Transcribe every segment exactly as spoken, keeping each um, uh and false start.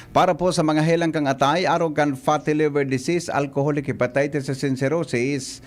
Para po sa mga helang kan atay, arog kan fatty liver disease, alcoholic hepatitis asin cirrhosis,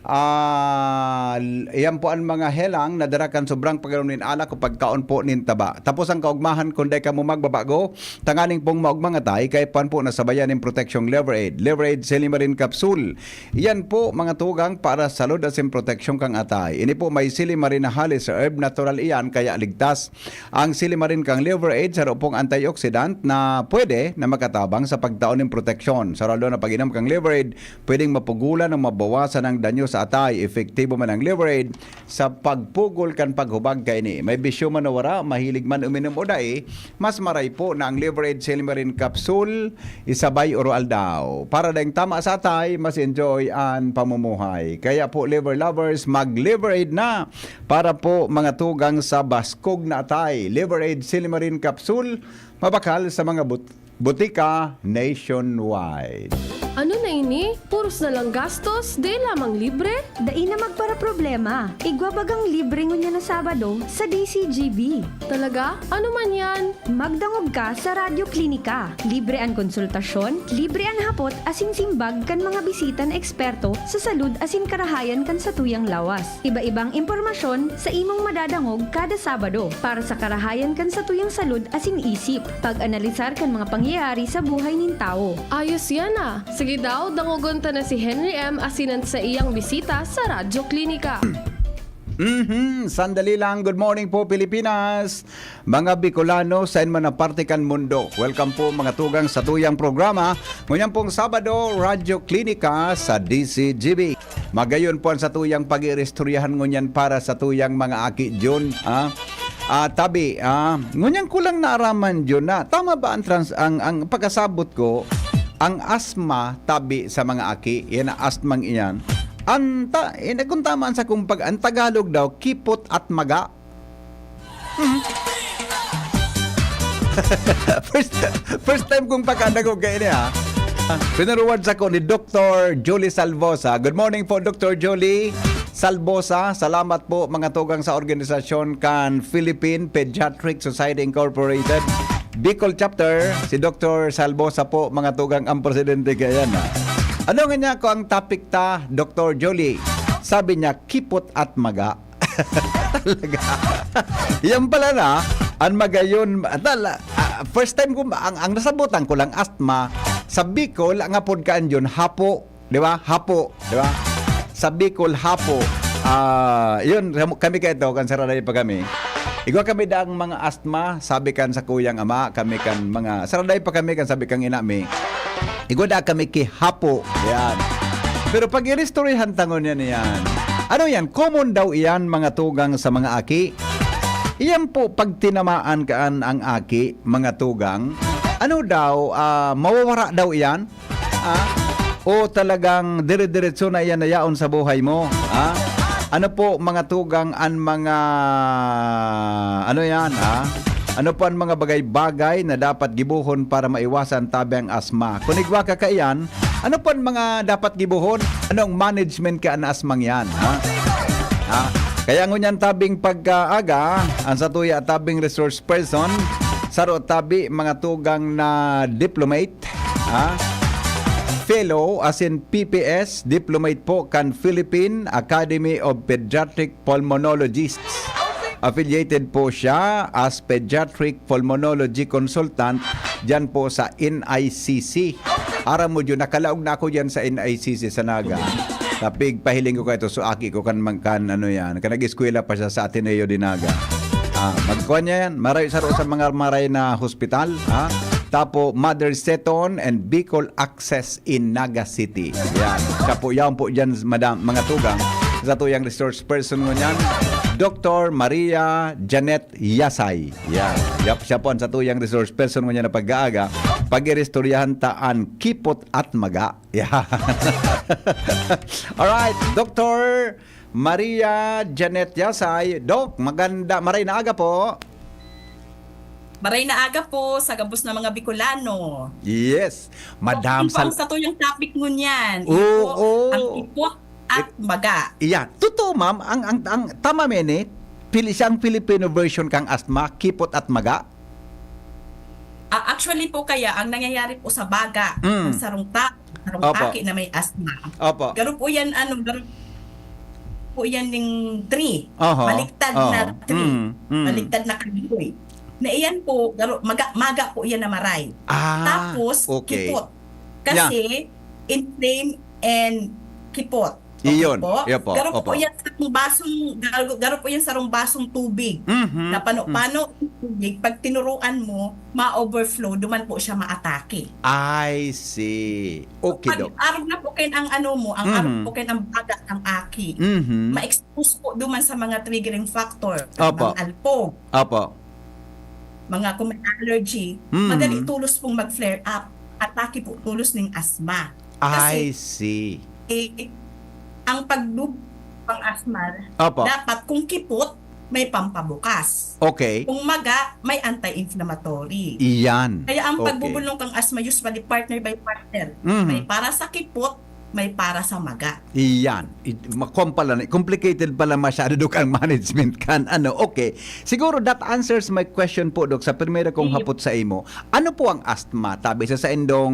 ah, l- iyan po an mga helang na dara kan sobrang pag-inom nin alak o pagkaon po nin taba. Tapos ang kaugmahan, kung dai kamo magbabago, tanganing pong maugmang atay, kaipuhan po na sabayan nin proteksyong Liver Aid. Liver Aid Silimarin Capsule. Iyan po, mga tugang, para salud asin proteksyon kan atay. Ini po may silimarin na halis herb, natural iyan, kaya ligtas. Ang silimarin kan Liver Aid, saro pong antioxidant na pwede na makatabang sa pagtao nin proteksyon. Sa ralo na pag-inom kan Liver Aid, pwedeng mapugulan o mabawasan ang danyo sa atay. Epektibo man ang Liver Aid sa pagpugol kan paghubag kaini. May bisyo man o wara, mahilig man uminom o dai, mas maray po na ang Liver Aid Silimarin Capsule, isabay oro aldaw. Para daing tama sa atay, mas enjoy an pamumuhay. Kaya po, Liver Lovers, mag-Liver Aid na! Para po mga tugang sa baskog na atay, Liver Aid Silimarin Capsule, mabakal sa mga but- butika nationwide. Ano na ini? Puros na lang gastos, di lamang libre? Dai na magparaproblema. Igwa bagang libre ngunyan na Sabado sa D C G B. Talaga? Ano man yan? Magdangog ka sa Radyo Klinika. Libre an konsultasyon, libre an hapot asin simbag kan mga bisita na eksperto sa salud asin karahayan kan satuyang lawas. Iba-ibang impormasyon sa imong madadangog kada Sabado para sa karahayan kan satuyang salud asin isip. Pag-analisar kan mga pangyayari sa buhay nin tawo. Ayos yan ah! Sige daw, dangogon ta na si Henry M asin an saiyang bisita sa Radyo Klinika. Mhm, sandali lang. Good morning po, Pilipinas. Mga Bicolano, sain man na parte kan mundo. Welcome po, mga tugang, sa tuyang programa. Ngunyan pong Sabado, Radyo Klinika sa D C G B. Magayon po ang satuyang pag-iristoryahan ngunyan para sa tuyang mga aki, Jun. Ah, ah, tabi, ah, ngunyan ko lang naaraman, Jun, na tama ba ang, trans, ang, ang pagkasabot ko, ang asma tabi sa mga aki, yan ang asmang iyan. Ang ta, eh, kung tama ang sakong pag, ang Tagalog daw, kipot at maga. Mhm. first, first time kong pagkadagog kayo niya. Pinaruwad sa ko ni Doctor Julie Salvosa. Good morning po, Doctor Julie Salvosa. Salamat po, mga tugang sa organisasyon kan Philippine Pediatric Society Incorporated. Bicol Chapter, si Doctor Salvosa po, mga tugang ang presidente kaya na. Ano nga niya ko ang topic ta, Doctor Julie? Sabi niya, kipot at maga. Talaga. Yan pala na, ang magayon, tala, ah, first time ko, ang, ang nasabutan ko lang, asthma, sa Bicol, ang apod ka yun, hapo, di ba? Hapo, di ba? Sa Bicol, hapo. Ah, yun, kami kayo, kan saraday pa kami. Igwa kami daang mga asthma, sabi kan sa kuyang ama, kami kan mga, saraday pa kami, kan sabi kang ina mi. Igwa da kami ki hapo. Yan. Pero pag-iristoryahan tangon yan, yan. Ano yan? Common daw iyan, mga tugang sa mga aki. Iyan po, pag tinamaan kaan ang aki, mga tugang, ano daw, ah, mawawara daw iyan? Ah? O talagang dire-diretso na iyan na yaon sa buhay mo? Ah? Ano po, mga tugang, an mga, ano yan, ha? Ano po ang mga bagay-bagay na dapat gibohon para maiwasan tabi ang asma? Kung igwa ka kaiyan, ano po ang mga dapat gibohon? Anong management ka na asmang yan, ha? Ha? Kaya ngunyan tabing pagkaaga, ang satuya tabing resource person, saro tabi mga tugang na diplomate, ha? Fellow, as in P P S, diplomate po kan Philippine Academy of Pediatric Pulmonologists. Affiliated po siya as Pediatric Pulmonology Consultant dyan po sa N I C C. Aram mo, Jun, nakalaog na ako dyan sa N I C C sa Naga. Tapig pahiling ko kayo, so aki ko kan, man- kan ano yan, kan nag-eskwela pa siya sa Ateneo de Naga. Ah, magkuha niya yan. Maray, saro sa mga maray na hospital. Ha? Tapo, Mother Seton and Bicol Access in Naga City. Yan. Siya po, yan po dyan, madam, mga tugang. Sa tuyang resource person mo niyan, Doctor Maria Janet Yasay. Yan. Yap, siya po ang sa tuyang resource person mo niya na pag-aaga. Pag-iristoryahan ta an kipot at maga. Yan. Alright, Doctor Maria Janet Yasay. Doc, maganda. Maray na aga po. Maray na aga po sa gabos na mga Bicolano. Yes. Madam Sal- Sal- sa tuyang topic ngunyan. Oo. Ito, ang ipot at maga. Iya, totoo ma'am, ang ang, ang tama men eh. Pili siya ang Filipino version kang asthma, kipot at maga. Ah, Actually po kaya, ang nangyayari po sa baga, Mm. ang sarong tao, sarong Opo. aki na may asthma. Opo. Garo po yan, ano, garo po yan ning three. Aha. Baliktad Aha. na three. Mm, mm. Baliktad na kahoy. Na iyan po, garo, maga, maga po yan na maray. Ah, Tapos, okay. kipot. Kasi, inflamed and kipot. Okay Iyon. po? Iyo po. Garo po Opo. yan sa basong, garo, garo po yan sa rong basong tubig. Mhm. Na pano-pano ang tubig, pag tinuruan mo, ma-overflow, duman po siya maatake. I see. Okay, Pag Doc. arog na po kayo ang ano mo, ang Mhm. arog po kayo ang baga ng aki, Mhm. ma-expose po duman sa mga triggering factor, Opo. mga alpog, Opo. mga kung may allergy, Mhm. madali tulos pong mag-flare up. Atake po tulos ng asthma. I Kasi see. eh, ang pagdub ng asthma, Opo. dapat kung kipot, may pampabukas. Okay. Kung maga, may anti-inflammatory. Iyan. Kaya ang Okay. pagbubulong kang asthma, usually partner by partner. Mhm. May para sa kipot, may para sa maga. Iyan. It, makom pala, na- complicated pala masyado, Dok, ang management kan. Ano, okay. Siguro that answers my question po, Dok, sa primera kong Sige. Hapot sa imo. Ano po ang asthma, tabi, sa saindong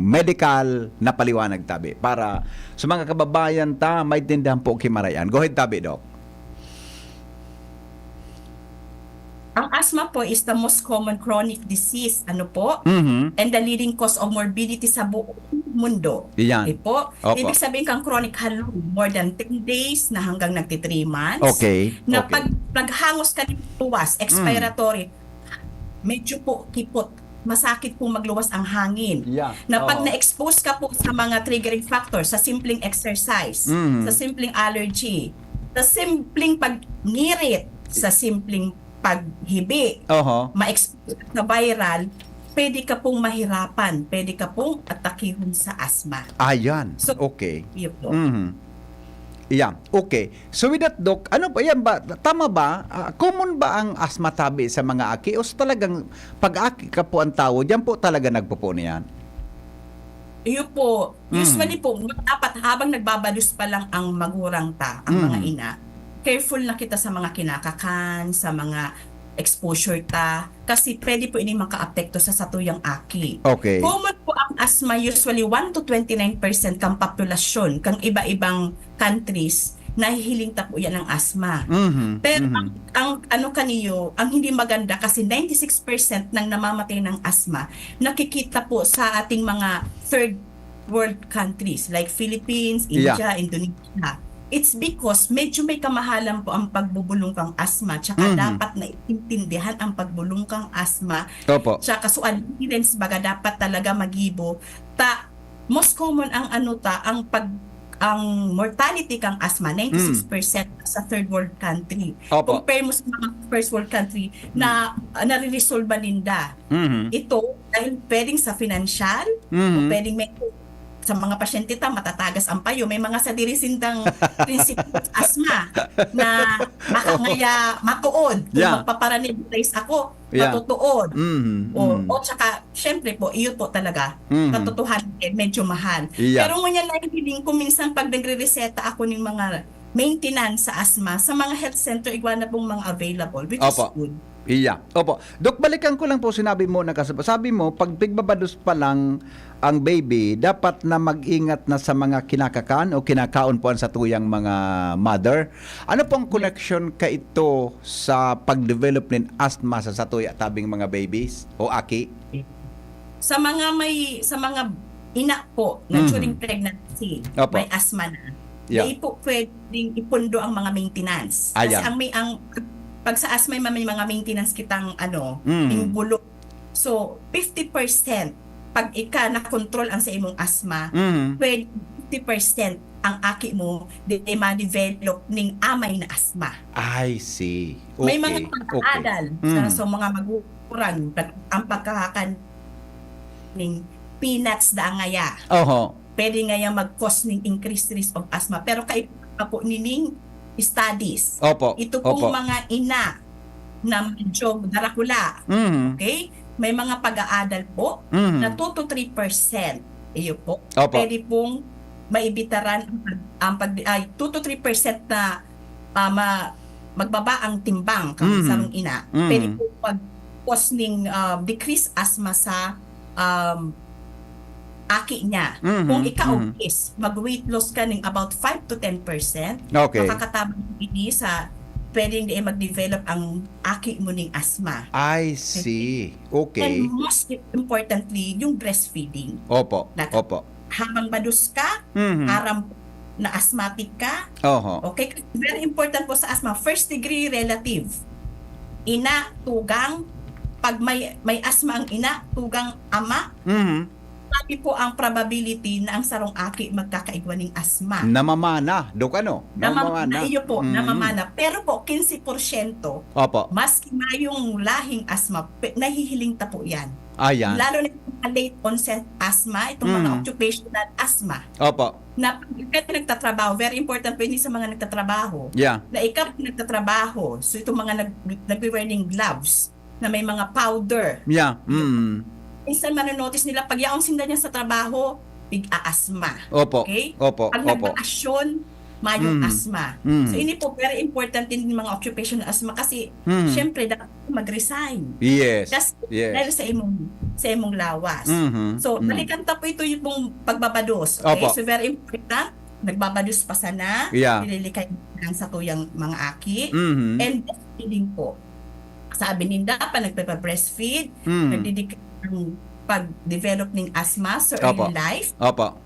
medical na paliwanag, tabi? Para sa mga kababayan ta, maintindihan po kimarayan. Go ahead, tabi, Dok. Ang asthma po is the most common chronic disease, ano po? Mhm. And the leading cause of morbidity sa buong mundo. Iyan. Okay po? Opo. Ibig sabihin kang chronic halong, more than ten days na hanggang nagti three months. Okay. Na Okay. pag, paghalos ka ng luwas, expiratory, medyo po kipot, masakit po magluwas ang hangin. Yeah. Na pag Oo. na-expose ka po sa mga triggering factor, sa simpleng exercise, Mhm. sa simpleng allergy, sa simpleng pagngirit, sa simpleng paghibi, Oho. ma-expose sa viral, pwede ka pong mahirapan, pwede ka pong atakihon sa asthma. Ayan. So, Okay. Yun po. Mhm. Yeah. Okay. So with that, Doc, ano pa yan ba? Tama ba? Ah, common ba ang asthma, tabi, sa mga aki? O sa talagang pag-aki ka po ang tao, diyan po talaga nagpupuno yan? Iyo po. Mm. Usually po, dapat habang nagbabalos pa lang ang magurang ta, ang Mm. mga ina, careful na kita sa mga kinakakan, sa mga exposure ta, kasi pwede po ini makaapekto sa satuyang aki. Okay. Common po ang asthma, usually one to twenty-nine percent kang populasyon, kang iba-ibang countries, nahihiling ta po yan ang asthma. Mhm. Pero Mhm. ang, ang ano kaniyo, ang hindi maganda kasi ninety-six percent ng namamatay ng asthma, nakikita po sa ating mga third world countries like Philippines, Yeah. India, Indonesia. It's because medyo may kamahalan po ang pagbubulong kang asthma, tsaka Mhm. dapat na intindihan ang pagbulong kang asthma, Opo. tsaka so adherence baga dapat talaga magibo. Ta, most common ang ano ta, ang pag ang mortality kang asthma, ninety-six percent sa third world country. Opo. Compare mo sa mga first world country na, ah, nare-resolve ninda. Mhm. Ito, dahil pwedeng sa financial, Mhm. o pwedeng may sa mga pasyente ta, matatagas ang payo. May mga sadiri sindang prinsipyo sa asthma na baka Oh. ngaya matuod. Kung Yeah. magpaparanibutize ako, Yeah. matutuod. Mhm. O, Mhm. o tsaka, syempre po, iyo po talaga, Mhm. katotohanan, eh, medyo mahal. Yeah. Pero ngunyan nahihiling ko, minsan pag nagre-reseta ako ng mga maintenance sa asthma, sa mga health center, igwa na pong mga available, which Opo. is good. Iya. Opo. Dok, balikan ko lang po, sinabi mo, nakasab-, sabi mo, pag pigbabados pa lang ang baby, dapat na mag-ingat na sa mga kinakakan o kinakaon po ang satuyang mga mother. Ano pong connection kaito sa pag-develop nin asthma sa satuya tabing mga babies o aki? Sa mga may, sa mga ina po na Mhm. during pregnancy, Opo. may asthma na, Yeah. di po pwedeng ipundo ang mga maintenance. Kasi Ayan. ang may, ang, pag sa asthma, may mga maintenance kitang, ano, Mhm. yung bulok. So, fifty percent, pag ika na-control ang sa imong asthma, Mhm. pwede fifty percent ang aki mo, di ma-develop ning amay na asthma. I see. May mga Okay. pag-aadal Okay. sa, Mm. sa mga magurang, pag, ang pagkakakan ning peanuts da ngaya. Oho. Pwede ngaya mag-cause ning increased risk of asthma. Pero kaiba pa po nining studies. Opo. Ito pong Opo. mga ina na medyo darakula. Mhm. Okay? May mga pag-aadal po Mhm. na two to three percent. Iyo po. Opo. Pwede pong maibitaran ang pag, ang pag, ay, two to three percent na, ah, ma-, magbaba ang timbang kang Mhm. sarong ina. Mhm. Pwede po pag cause ning, ah, decreased asthma sa, um, aki niya. Mhm, Kung ika mhm. obese, mag-weight loss ka ning about five to ten percent, Okay. makakatabang ini sa pwedeng di mag-develop ang aki mo ning asthma. I see. Okay. And most importantly, yung breastfeeding. Opo, Naka- opo. Habang badus ka, Mhm. aram na asthmatic ka, Oho. Okay? Very important po sa asthma, first degree relative. Ina, tugang, pag may may asthma ang ina, tugang ama, Mhm. sabi po ang probability na ang sarong aki magkakaigwa ning asthma. Namamana, Dok, ano? Namamana, iyo po, Mm. namamana. Pero po, quince porsyento, Opo. maski mayong lahing asthma, pe- nahihiling ta po yan. Ayan. Lalo na yung mga late onset asthma, itong mga Mm. occupational asthma. Opo. Na pag nagtatrabaho, very important po yun sa mga nagtatrabaho. Yeah. Na ikaw nagtatrabaho, so itong mga nag, nagwe-wear ng gloves na may mga powder. Yeah. Mm. Minsan manonotice nila, pag yaong sinda niya sa trabaho, tig-aasma. Opo. Okay? Opo. Pag Opo. nagbakasyon, mayong Mm. asma. Mm. So, ini po, very important din yung mga occupational asthma kasi, Mm. syempre, dapat mag-resign. Yes. Kasi Yes. dahil sa imong sa imong lawas. Mhm. So, Mm. balikan ta po ito yung pong pagbabados. Okay? Opo. So, very important. Nagbabados pa sana. Yeah. Nililikay ang sa tuyang mga aki. Mhm. And breastfeeding po. Sabi ninda pa, nagpapa-breastfeed, Mm. nagdidikit ang pag-develop ng asthma sa Opo. early life. Opo.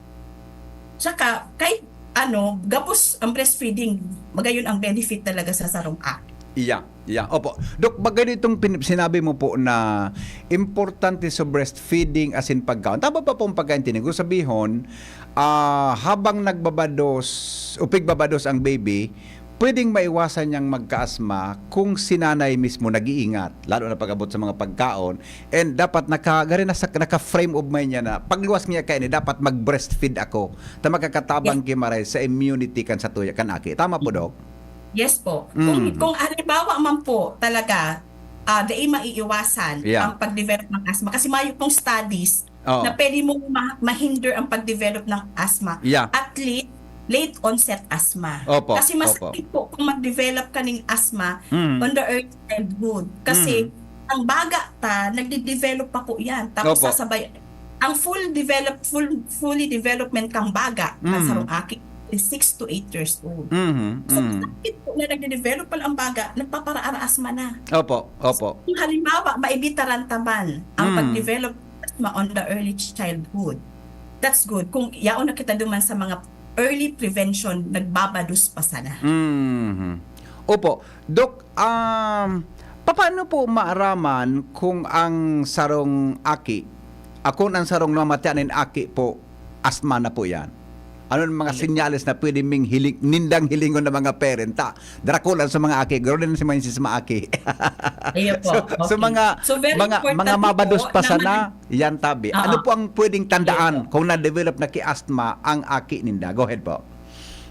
Tsaka, kahit ano, gabos ang breastfeeding, magayon ang benefit talaga sa sarong aki. Yeah, yeah. Opo. Dok, bagay itong pin- sinabi mo po na importante sa breastfeeding as in pagkaon. Tama pa pong pagkaintindi ko? Sabihon, ah, habang nagbabados o pigbabados ang baby, pwedeng maiwasan niyang magkaasma kung si nanay mismo nag-iingat, lalo na pag-abot sa mga pagkaon. And dapat naka, gari na sa, naka-frame of mind niya na pagluwas niya kaini, dapat mag-breastfeed ako. Ta makakatabang ki maray sa immunity kan satuya, kan aki. Tama po, Dok? Yes po. Kung, Mm. kung halimbawa man po talaga, ah, dai maiiwasan Yeah. ang pag-develop ng asthma. Kasi mayo pong studies Oo. na pwede mong ma- ma-hinder ang pag-develop ng asthma. Yeah. At least, late onset asthma. Opo, Kasi mas opo. po kung mag-develop ka ng asthma Mm. on the early childhood. Kasi Mm. ang baga ta, nagde-develop pa po yan. Tapos Opo. sasabay, ang full develop, full, fully development kang baga, Mm. sa sarong aki, is six to eight years old. Mhm, So, mhm. sakit po na nagde-develop pa lang ang baga, nagpaparaara-asma na. Opo, opo. Kung halimbawa, maibitaran ta man ang Mm. pag-develop asthma on the early childhood, that's good. Kung yaon na kita duman sa mga early prevention, nagbabadus pa sana. Mhm. Opo. Dok, um, paano po maaraman kung ang sarong aki, ah, kung ang sarong namamatean nin aki po, asma na po yan? Ano ang mga Ayun. Senyales na pwede ming hiling, nindang hilingon ng mga parent? Ta, drakulan sa mga aki, garo din si mga sisma aki. Ayun po. So, so Okay. mga, So, very mga, important mga po mabadus po pa na sana, mag- yan tabi. Oo. Ano po ang pwedeng tandaan Yes po. kung na-develop na ki asthma ang aki ninda? Go ahead po.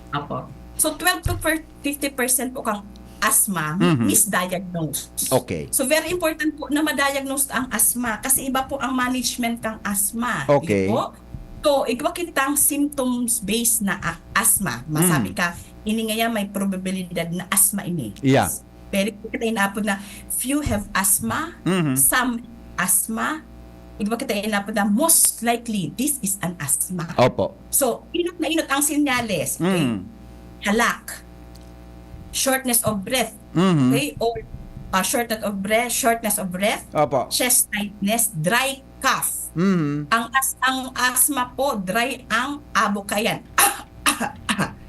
Apo. So, twelve to fifty percent po kang asthma, Mhm. misdiagnosed. Okay. So, very important po na ma-diagnose ang asthma kasi iba po ang management kang asthma. Okay. Di po? So, igwa kitang symptoms-based na a- asthma. Masabi Mm. ka, ini ngaya may probabilidad na asthma ini. Yeah. Pero kita inapod na few have asthma, Mhm. some asthma, igwa kita inapod na most likely, this is an asthma. Opo. So, inot na inot ang senyales. Okay? Mm. Halak, shortness of breath, Mhm. okay? Or uh, shortness of breath, shortness of breath, Opo. chest tightness, dry cough. Mhm. Ang as ang asthma po, dry ang abo kayan.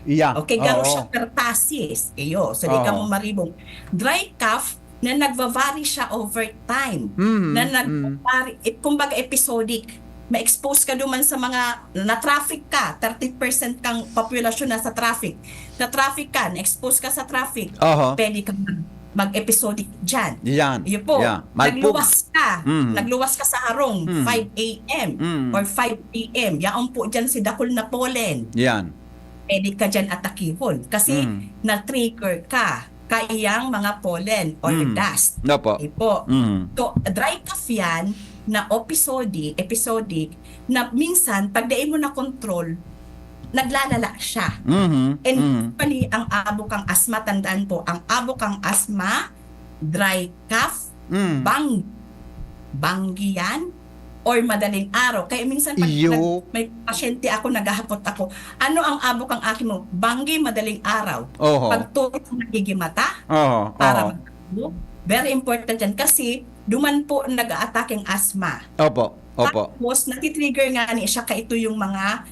Yeah. Okay, garo Oo. siya pertussis. Iyo, so di Oo. ka mo maribong. Dry cough na nagva-vary siya over time. Mhm, Na mhm. nagva-vary, eh, kumbaga episodic. Ma-expose ka duman sa mga, na-traffic ka, thirty percent kang populasyon nasa traffic. Na-traffic ka, na-expose ka sa traffic, Oho. pwede ka mag- mag-episodic dyan. Yan. Iyo po, Yeah. Malpog. nagluwas ka, Mm. nagluwas ka sa harong, Mm. five a.m. Mm. or five p.m. Yaon po dyan si dakul na pollen. Yan. Pwede ka dyan atakihon kasi Mm. na-trigger ka kaiyang mga pollen or Mm. dust. Opo. Okay po. Mm. So, dry cough yan na episodic, episodic, na minsan, pag dai mo na control, naglalala siya. Mhm. And Mhm. Actually, ang abo kang asma, tandaan po, ang abo kang asma, dry cough, Mm. bang, banggi yan or madaling araw. Kaya minsan pag Iyo. nag-, may pasyente ako, naghahapot ako, "Ano ang abot kan aki mo?" "Banggi, madaling araw." Oho. Pag tulog, nagigimata Oho, para oho. matulog. Very important yan kasi duman po nag-aatake ang asthma. Opo, opo. Tapos, natitrigger nga ni siya kaito yung mga,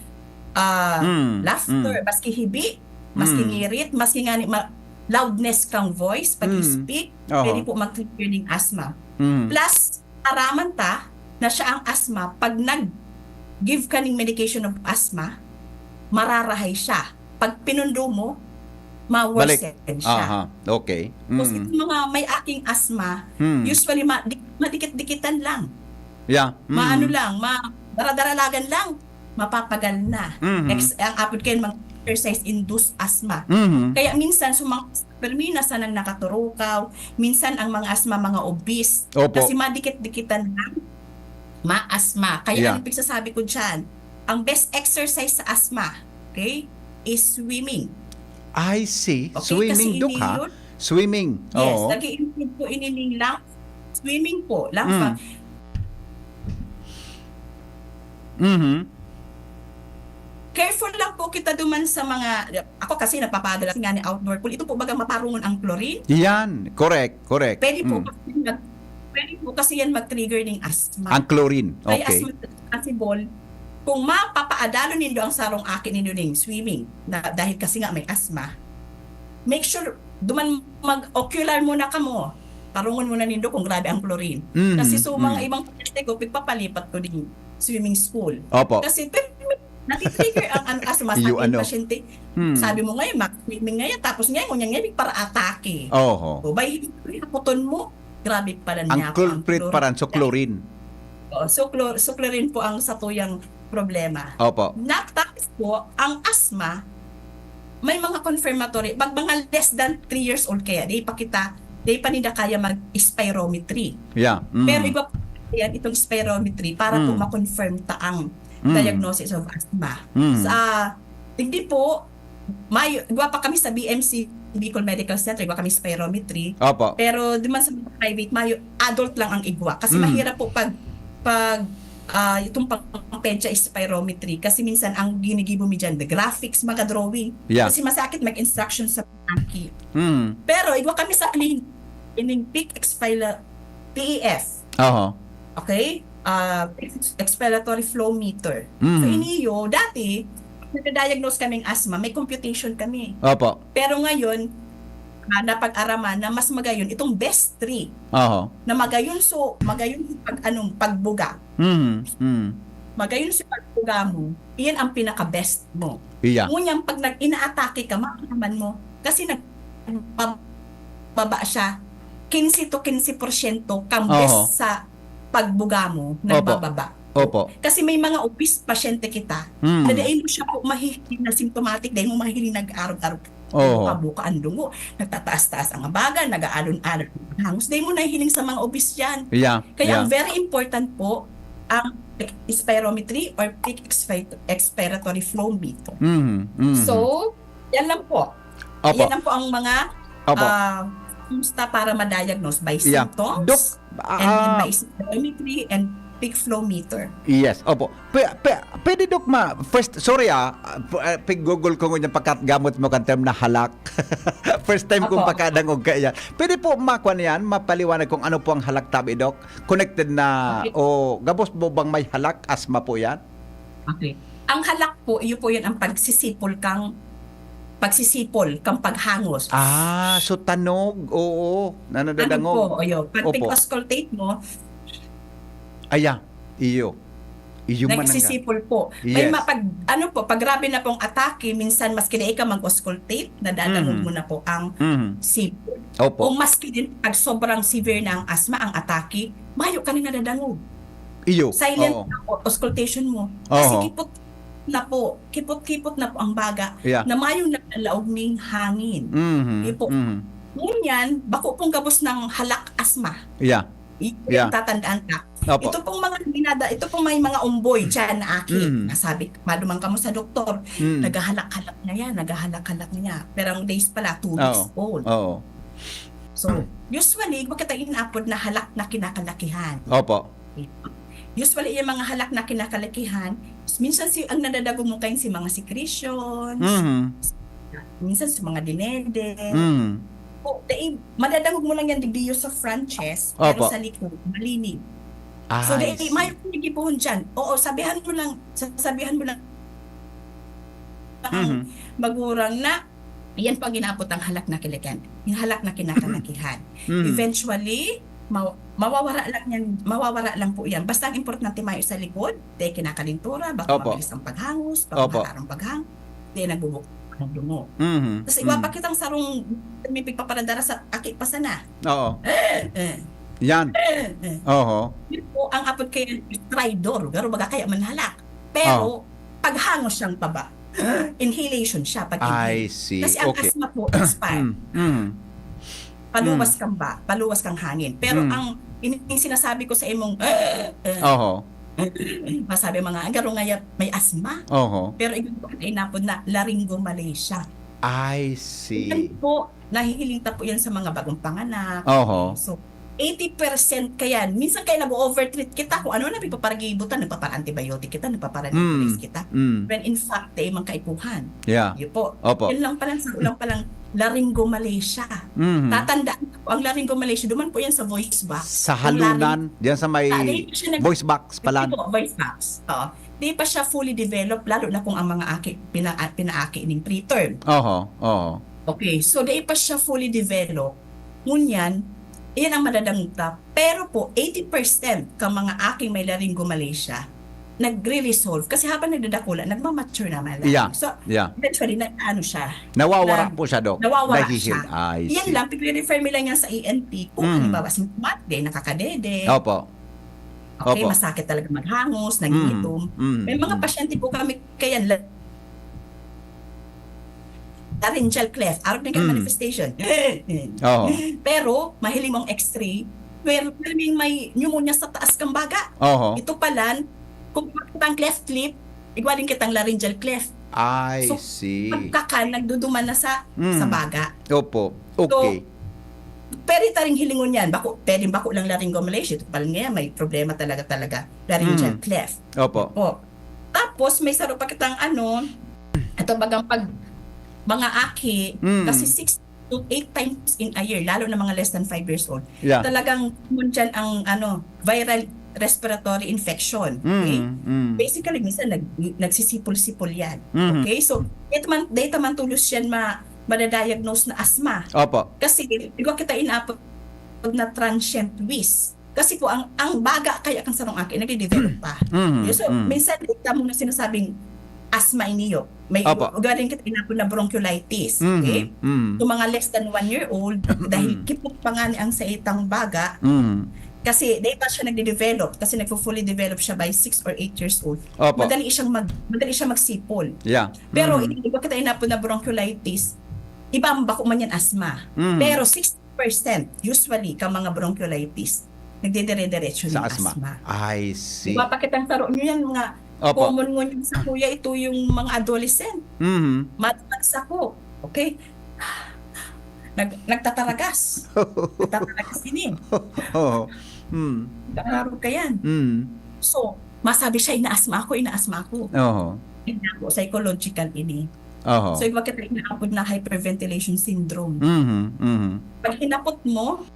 ah, Mm, laughter, mm. maski hibi, maski Mm. ngirit, maski nga ni ma-, loudness kang voice pag Mm. speak, Oho. pwede po mag-trigger ng asthma. Mm. Plus, araman ta na siya ang asthma, pag nag-give ka ning medication of asthma, mararahay siya. Pag pinundo mo, ma-worsen Balik. siya. Aha, okay. Tapos Mm. itong mga may aking asthma, Mm. usually ma-, di-, madikit-dikitan lang. Yeah. Mm. Maano lang, ma-, daradaralagan lang, mapapagal na. Mhm. Ex-, ang apod kayo, mga exercise-induced asthma. Mhm. Kaya minsan, sa mga permina, sanang nakaturukaw, minsan ang mga asthma, mga obese. Opo. Kasi madikit-dikitan lang, ma-asthma. Kaya Yeah. ang pagsasabi ko dyan, ang best exercise sa asthma, okay, is swimming. I see. Okay, Swimming, kasi Dok, ha? hindi yun. Swimming. Yes, Oo. nag-i-improve po ini ning lung-, swimming po, lung Mm. function. Mhm. Careful lang po kita duman sa mga, ako kasi napapadalas nga ni outdoor pool. Ito po baga maparungon ang chlorine. Yan. Correct, correct. Pwede po Mm. kasi mag-, pwede po kasi yan mag-trigger ng asthma. Ang chlorine. Kaya Okay. as much as possible, kung mapapaadalo nindo ang sarong aki nindo ning swimming, na dahil kasi nga may asthma, make sure duman mag-ocular muna kamo. Parungon muna nindo kung grabe ang chlorine. Mhm. Kasi so, mga Mm. ibang pasyente ko, pigpapalipat ko din swimming school. Opo. Kasi, pero, natitrigger ang, ang asthma sa Iyo, aking ano. pasyente. Hmm. Sabi mo ngayon, mag-swimming ngayon, tapos ngayon, ngunyan ngayon, para atake. Oho. O, bay, haputon mo, grabe pala Ang niya, culprit ang paran, so chlorine. chlorine. Oo, so chlor-, so chlorine po ang satuyang problema. Opo. Na, tapos po, ang asthma, may mga confirmatory, pag mga less than three years old kaya, di pa kita, di pa nila kaya mag-spirometry. Yeah. Mm. Pero iba po yan, itong spirometry, para po Mm. ma-confirm ta ang Mm. diagnosis of asthma. Mm. Sa, hindi po, may, igwa pa kami sa B M C, Bicol Medical Center, igwa kami spirometry. Opo. Pero di man sa mga private, mayo, adult lang ang igwa. Kasi Mm. mahirap po pag, pag, ah, itong pang-, pang-pedya spirometry. Kasi minsan ang ginigibo mi dyan, the graphics, mga drawing. Yeah. Kasi masakit mag-instruction sa aki. Mm. Pero igwa kami sa clinic, ining peak expila-, P E F. Oho. Okay? Ah, expiratory flow meter. Mm. So, iniyo, dati, nagka-diagnose kaming asthma, may computation kami. Opo. Pero ngayon, ah, napag-araman na mas magayon itong best three. Oho. Na magayon so, magayon sa pag, anong, pagbuga. Mm, mm. Magayon sa pagbuga mo, iyan ang pinaka-best mo. Iya. Ngunyan, pag nag-inaatake ka, maaraman mo. Kasi nagbababa siya, quince to quince porsyento kang Oho. best sa pagbuga mo, Opo. nagbababa. Opo. Kasi may mga obese pasyente kita, Mm. na dai mo siya po mahihiling na symptomatic, dai mo mahihiling nag-arog-arog. Oho. Buka-buka ang dungo, nagtataas-taas ang abaga, nag-aalon-alon ang hangos. Dai mo nahihiling sa mga obese yan. Yeah, Kaya ang yeah. very important po, ang spirometry or peak expi-, expiratory flow meter. Mhm, mhm. So, yan lang po. Opo. Yan lang po ang mga, Opo. ah, kumusta para ma-diagnose by Yeah. symptoms, Doc, and then ah, by spirometry and peak flow meter. Yes, opo. Pwe-, pwe-, pwede, Doc, ma-, first, sorry, ah, ah, p-, ah, pig-google ko ngunyan pagkagamot mo kan term na halak. First time kong Opo. pakadangog kaiyan. Pwede po makuha niyan, mapaliwanag kung ano po ang halak tabi, Doc? Connected na, Okay. o gabos mo bang may halak, asma po yan? Okay. Ang halak po, iyo po yan ang pagsisipol kang, pagsisipol kang paghangos. Ah, so tanog, oo, Tanog nanadadangog. po, iyo. Pag Opo. pig-auscultate mo, Aya, iyo. Iyo man ang Nagsisipol po. May Yes. ma-, pag, ano po, pag grabe na pong atake, minsan maski dai ka mag-auscultate, nadadangog Mm. mo na po ang Mhm. sipol. Opo. O maski din pag sobrang severe na ang asma, ang atake, mayo ka na nadadangog. Iyo. Silent Oo. na po, auscultation mo. Kasi Oho. kipot na po, kipot-kipot na po ang baga Yeah. na mayong nagdalaog ning hangin. Mhm. Iyo po. Mhm. Ngunyan, bako pong gabos ng halak asma. Yeah. Ito Yeah. yung tatandaan ka. Opo. Ito pong mga ginada-, ito pong may mga umboy dyan na aki. Mm. Nasabi, maduman ka mo sa doktor, Mm. naghahalak-halak na yan, naghahalak-halak na yan. Pero ang days pala, two weeks Oo. old. Oo. So, usually, bakit ang inapod na halak na kinakalakihan? Opo. Usually, yung mga halak na kinakalakihan, minsan si, ang nadadagog mo kayo si mga secretions, Mhm. minsan si mga dinede. Mhm. O, dai, madadangog mo lang yan, digdi sa front chest, pero Opo. sa likod, malinig. Ah, So, I dai, see. may nagipuhon dyan. Oo, sabihan mo lang, sa- sabihan mo lang, ang Mhm. magurang na, yan po ang ginapot ang halak na kilikan. Yung halak na kinakalakihan. Mhm. Eventually, ma- mawawara lang yan, mawawara lang po yan. Basta ang importante mayo sa likod, dai kinakalintura, baka Opo. mabilis ang paghangos, baka Opo. maharang paghangos, dai nagbubukod ang dungo. Mhm. Tapos Mhm. iwa pa kitang sarong may pigpaparadara sa aki pa sana. Oo. Eh, eh, Yan. eh, eh. Oho. Yun po, ang apod kaya stridor, garo baga kaya manhalak. Pero, Oh. paghangos siyang paba. Inhalation siya, pag I inhale. see. Kasi ang Okay. asthma po, expire. Mm. Mm. Paluwas Mm. kang ba, paluwas kang hangin. Pero Mm. ang in- yung sinasabi ko sa imong, eh, eh, Oho. masabi mga, ang garo nga yan, may asthma. Oho. Pero ito po, inapod na laryngomalacia. I see. Yan po, nahihiling ta po yan sa mga bagong panganak. Oho. So, eighty percent kayan. Minsan kaya nag-overtreat kita kung ano na pagpaparagibutan, nagpapara-antibiotic kita, nagpapara-nebulize Mm. kita. Mm. When in fact, dai man kaipuhan. Yeah. Yun po. Opo. Yan lang palang, sa lang palang laryngomalacia. Mhm. Tatandaan ko, ang laryngomalacia, duman po yan sa voice box. Sa Ang larynx- halunan, diyan sa may Ah, di siya nag- voice box pala. Hindi po, voice box. Oo. Di pa siya fully developed, lalo na kung ang mga aki, pina, pinaaki ning preterm. Oho, oho. Okay, so di pa siya fully developed. Ngunyan, iyan ang madadangog ta. Pero po, eighty percent ka mga aking may laryngomalacia, nagre-resolve. Kasi habang nagdadakula, nagmamature naman lang. Yeah, So, yeah. eventually, nag-ano siya. Nawawara nag- po siya, Doc. Nawawara Nahihil. siya. I Yan see. Lang, pigre-refer mo lang yan sa E N T. Kung Mm. halimbawa, simptomatic, nakakadede. Opo. Okay, Opo. masakit talaga maghangos, nangingitom. Mm. Mm. May mga Mm. pasyente po kami, kaya la- laryngeal cleft, arog na Mm. manifestation. Oo. Pero, mahiling mong x-ray, pero, pero may, may pneumonia sa taas kang baga. Oho. Ito pala, kung makita ang cleft lip, igwa din kitang laryngeal cleft. I So, see. Pagkakan, nagduduman na sa, Mm. sa baga. Opo. Okay. Pwede ta ring hilingon yan. Bako, pwedeng bako lang laryngomalacia. Ito pala ngayon, may problema talaga-talaga. Laryngeal Mm. cleft. Opo. O. Tapos, may saro pa kitang ano, ito bagang pag, mga aki, Mm. kasi six to eight times in a year, lalo na mga less than five years old. Yeah. Talagang common dyan ang ano, viral respiratory infection. Okay? Mm. Mm. Basically, minsan nag, nagsisipol-sipol yan. Mhm. Okay? So, data man, data man tulos yan ma, madadiagnose na asthma. Opo. Kasi, igwa kita inapod na transient wheeze. Kasi po, ang, ang baga kaya kan sarong aki, nagde-develop pa. Mhm. So, Mhm. Minsan, data mo na sinasabing asthma iniyo. May Opo. Galing kita inapod na bronchiolitis. Mhm. Okay? Mhm. So, mga less than one year old, dahil Mhm. kipot pa nga ni ang saitang baga, Mhm. kasi dahil pa siya nagde-develop, kasi nagfo-fully develop siya by six or eight years old. Opo. Madali siyang mag madali siya magsipol. Yeah. Pero Mhm. hindi ba kita inapod na bronchiolitis? Iba ang bako man yan asthma. Mhm. Pero sixty percent usually ka mga bronchiolitis nagdedire-diretso Sa ng asthma. asthma. I see. Diba, pakitang taro nyo yan, mga Opo. common ngon yung sa kuya, ito yung mga adolescent. Mhm. Madman sa ko. Okay? Nag, nagtataragas. Nagtataragas ini. Oo. Mm. Nagtataragas ka yan. Mm. So, masabi siya, inaasma ako, inaasma ako. Oho. Hindi ako, psychological ini. Oho. So, iba kita inaapod na hyperventilation syndrome. Mhm. Mhm. Pag hinapot mo,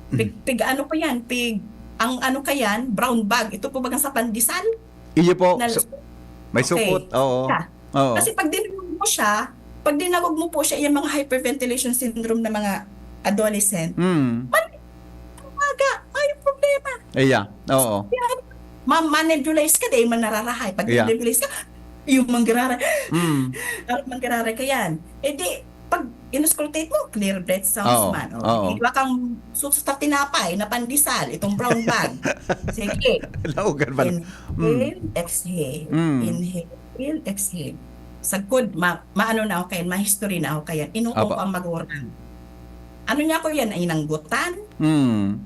pig, pig ano pa yan, pig, ang ano ka yan, brown bag. Ito po bagang sa pandesal? Iyo po. Na- Su- may Okay. Supot. Oo. Siya. Oo. Kasi pag dinagog mo siya, pag dinagog mo po siya, yung mga hyperventilation syndrome na mga adolescent, Mm. man, ang baga, ay yung problema. Iya. Oo. Yan. Ma, ma-nebulize ka, dahil man nararahay. Pag Yeah. nebulize ka, yung manggararay. Mm. Parang manggararay ka yan. Eh di, pag in-auscultate mo, clear breath sounds Oo, man. oo. Iba kang susuta tinapay na pandesal, itong brown bag. Sige. Laugan pa. Inhale, exhale. Mm. Inhale, exhale. Sagkod, ma maano na ako kayan, ma-history na ako kayan. Inuto Apo. Ko ang magurang. Ano niya ko yan? Ay, inanggutan? Mm.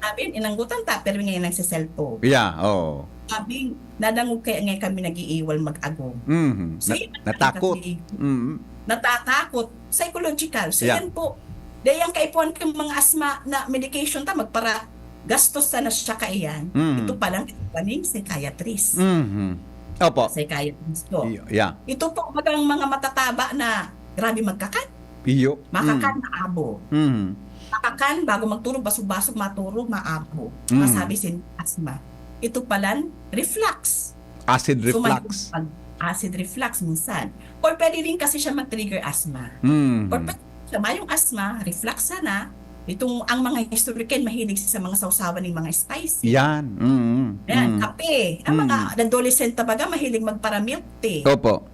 Sabi, inanggutan ta, pero ngayon nagsiselfo. Yeah, oo. Sabi, nadangog kaya ngayon kami nag-iiwal mag-ago. Mhm. So, Na- yun ang natakot. kasi, Mm. Natatakot, psychological. So, Yeah. Yan po. Dahil ang kaipuhan kang mga asthma na medication ta, magpara, gastos sana siya kaiyan, Mhm. ito palang ito pa ning psychiatrist. Mhm. Opo. Psychiatrist po. Y- Yeah. Ito po bagang mga matataba na grabe magkakan. Iyo. Makakan, maabo. Mhm. Makakan, bago magturog, basog-basog, maturog, maabo. Mm. Masabi sin asthma. Ito palan, reflux. Acid So, may reflux. acid reflux minsan. Or pwede rin kasi siya mag-trigger asthma. Mhm. Or pwede siya, mayong asthma, reflux sana. Itong, ang mga historical, mahilig sa mga sawsawan ng mga spicy. Yan. Mhm. Yan, Mhm. kape. Ang mga Mm. adolescent talaga, mahilig magpara-milk tea. Opo.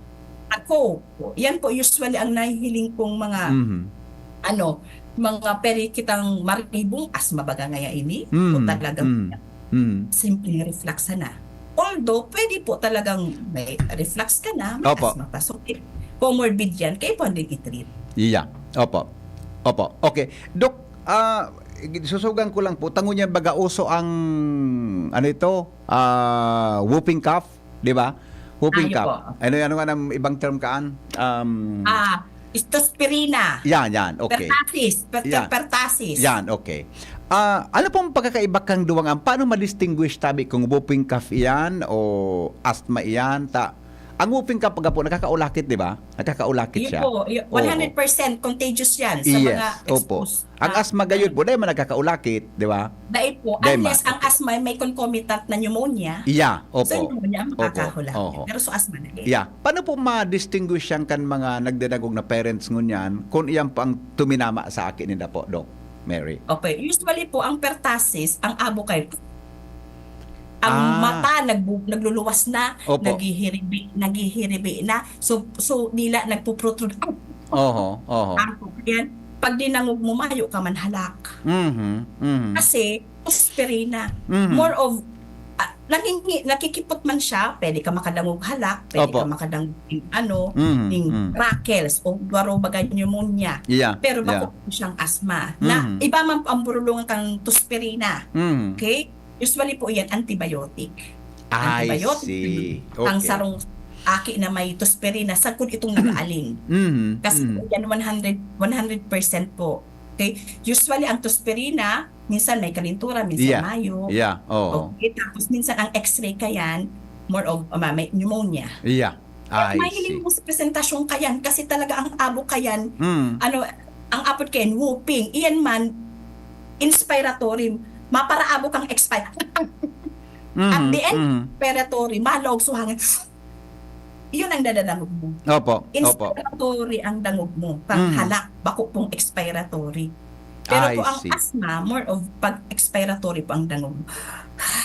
Ako, yan po usually ang nahihiling kong mga, Mhm. ano, mga pwede kitang maribong asthma baga ngaya ini. Mm. O talagang Mm. Mm. simpleng reflux sana. Although, pwede po talagang may reflux ka na, may Opo. asthma pa. So, comorbid yan, kaya pwedeng i-treat. Iya. Opo. Opo. Okay. Dok, ah, susugan ko lang po, tango niyan baga uso ang, ano ito, ah, whooping cough, di ba? Whooping Ayo cough. po. Ano, ano nga ang ibang term kaan? Um, Ah, istospirina. Yan, yan. Okay. Pertussis. Per- Yan. Pertussis. Yan, okay. Ah, ano pong pagkakaiba kang duwang? Paano ma-distinguish tabi kung whooping cough iyan o asthma iyan? Ta, ang whooping cough, pagka po, nakakaulakit, di ba? Nakakaulakit Yun siya. po, y- Oo. one hundred percent contagious yan sa Yes, mga opo. exposed. Ang Ah, asthma gayud po, dahil man nagkakaulakit, di ba? Dahil po, Dahil unless ma- ang asthma ay may concomitant na pneumonia, Iya, opo. so pneumonia ang Opo. makakaulakit. Oho. Pero sa asthma na din. Yeah. Paano po ma-distinguish yan kan mga nagdadangog na parents ngunyan kung iyan po ang tuminama sa aki ninda po, Doc Mary? Okay. Usually po, ang pertussis, ang abo kay ang Ah. mata nagbu- nagluluwas na, Opo. naghihiribi, naghihiribi na. So, so dila nagpuprotrude. Ah, Oho, oho. Ako, yan. Pag dinangog mo, mayo ka man halak. Mhm, mhm. Kasi, aspirina. Mhm. More of, ah, nangingi-, nakikipot man siya, pwede ka makadangog halak, pwede Opo. ka makadangog ng ano, Mhm, ng mhm. crackles, o duwaro baga pneumonia. Yeah, Pero yeah. bako po siyang asthma. Na Mhm. iba man po ang burulungan kang tuspirina. Mhm. Okay? Usually po yan, antibiotic. I Antibiotic. see. Ang Okay. sarong aki na may tuspirina, sagkod itong nag-aalin. Mhm, Kasi mhm. po yan, one hundred, one hundred percent po. Okay? Usually, ang tuspirina, minsan may kalintura, minsan Yeah. mayo. Yeah, oo. Okay, tapos minsan ang x-ray ka yan, more of, um, may pneumonia. Yeah. I Mahiling see. mo sa presentasyon ka yan kasi talaga ang abo ka yan, Mm. ano, ang apod ka yan, whooping. Iyan man, inspiratory. Maparaabo kang expire. Mhm, At the end, mhm. Inspiratory, malog so hangin. Yun ang dadadangog mo. Opo, opo. Inspiratory ang dangog mo. Pag Mhm. halak, bako pong expiratory. Pero I po ang see. asthma, more of pag expiratory po ang dangog.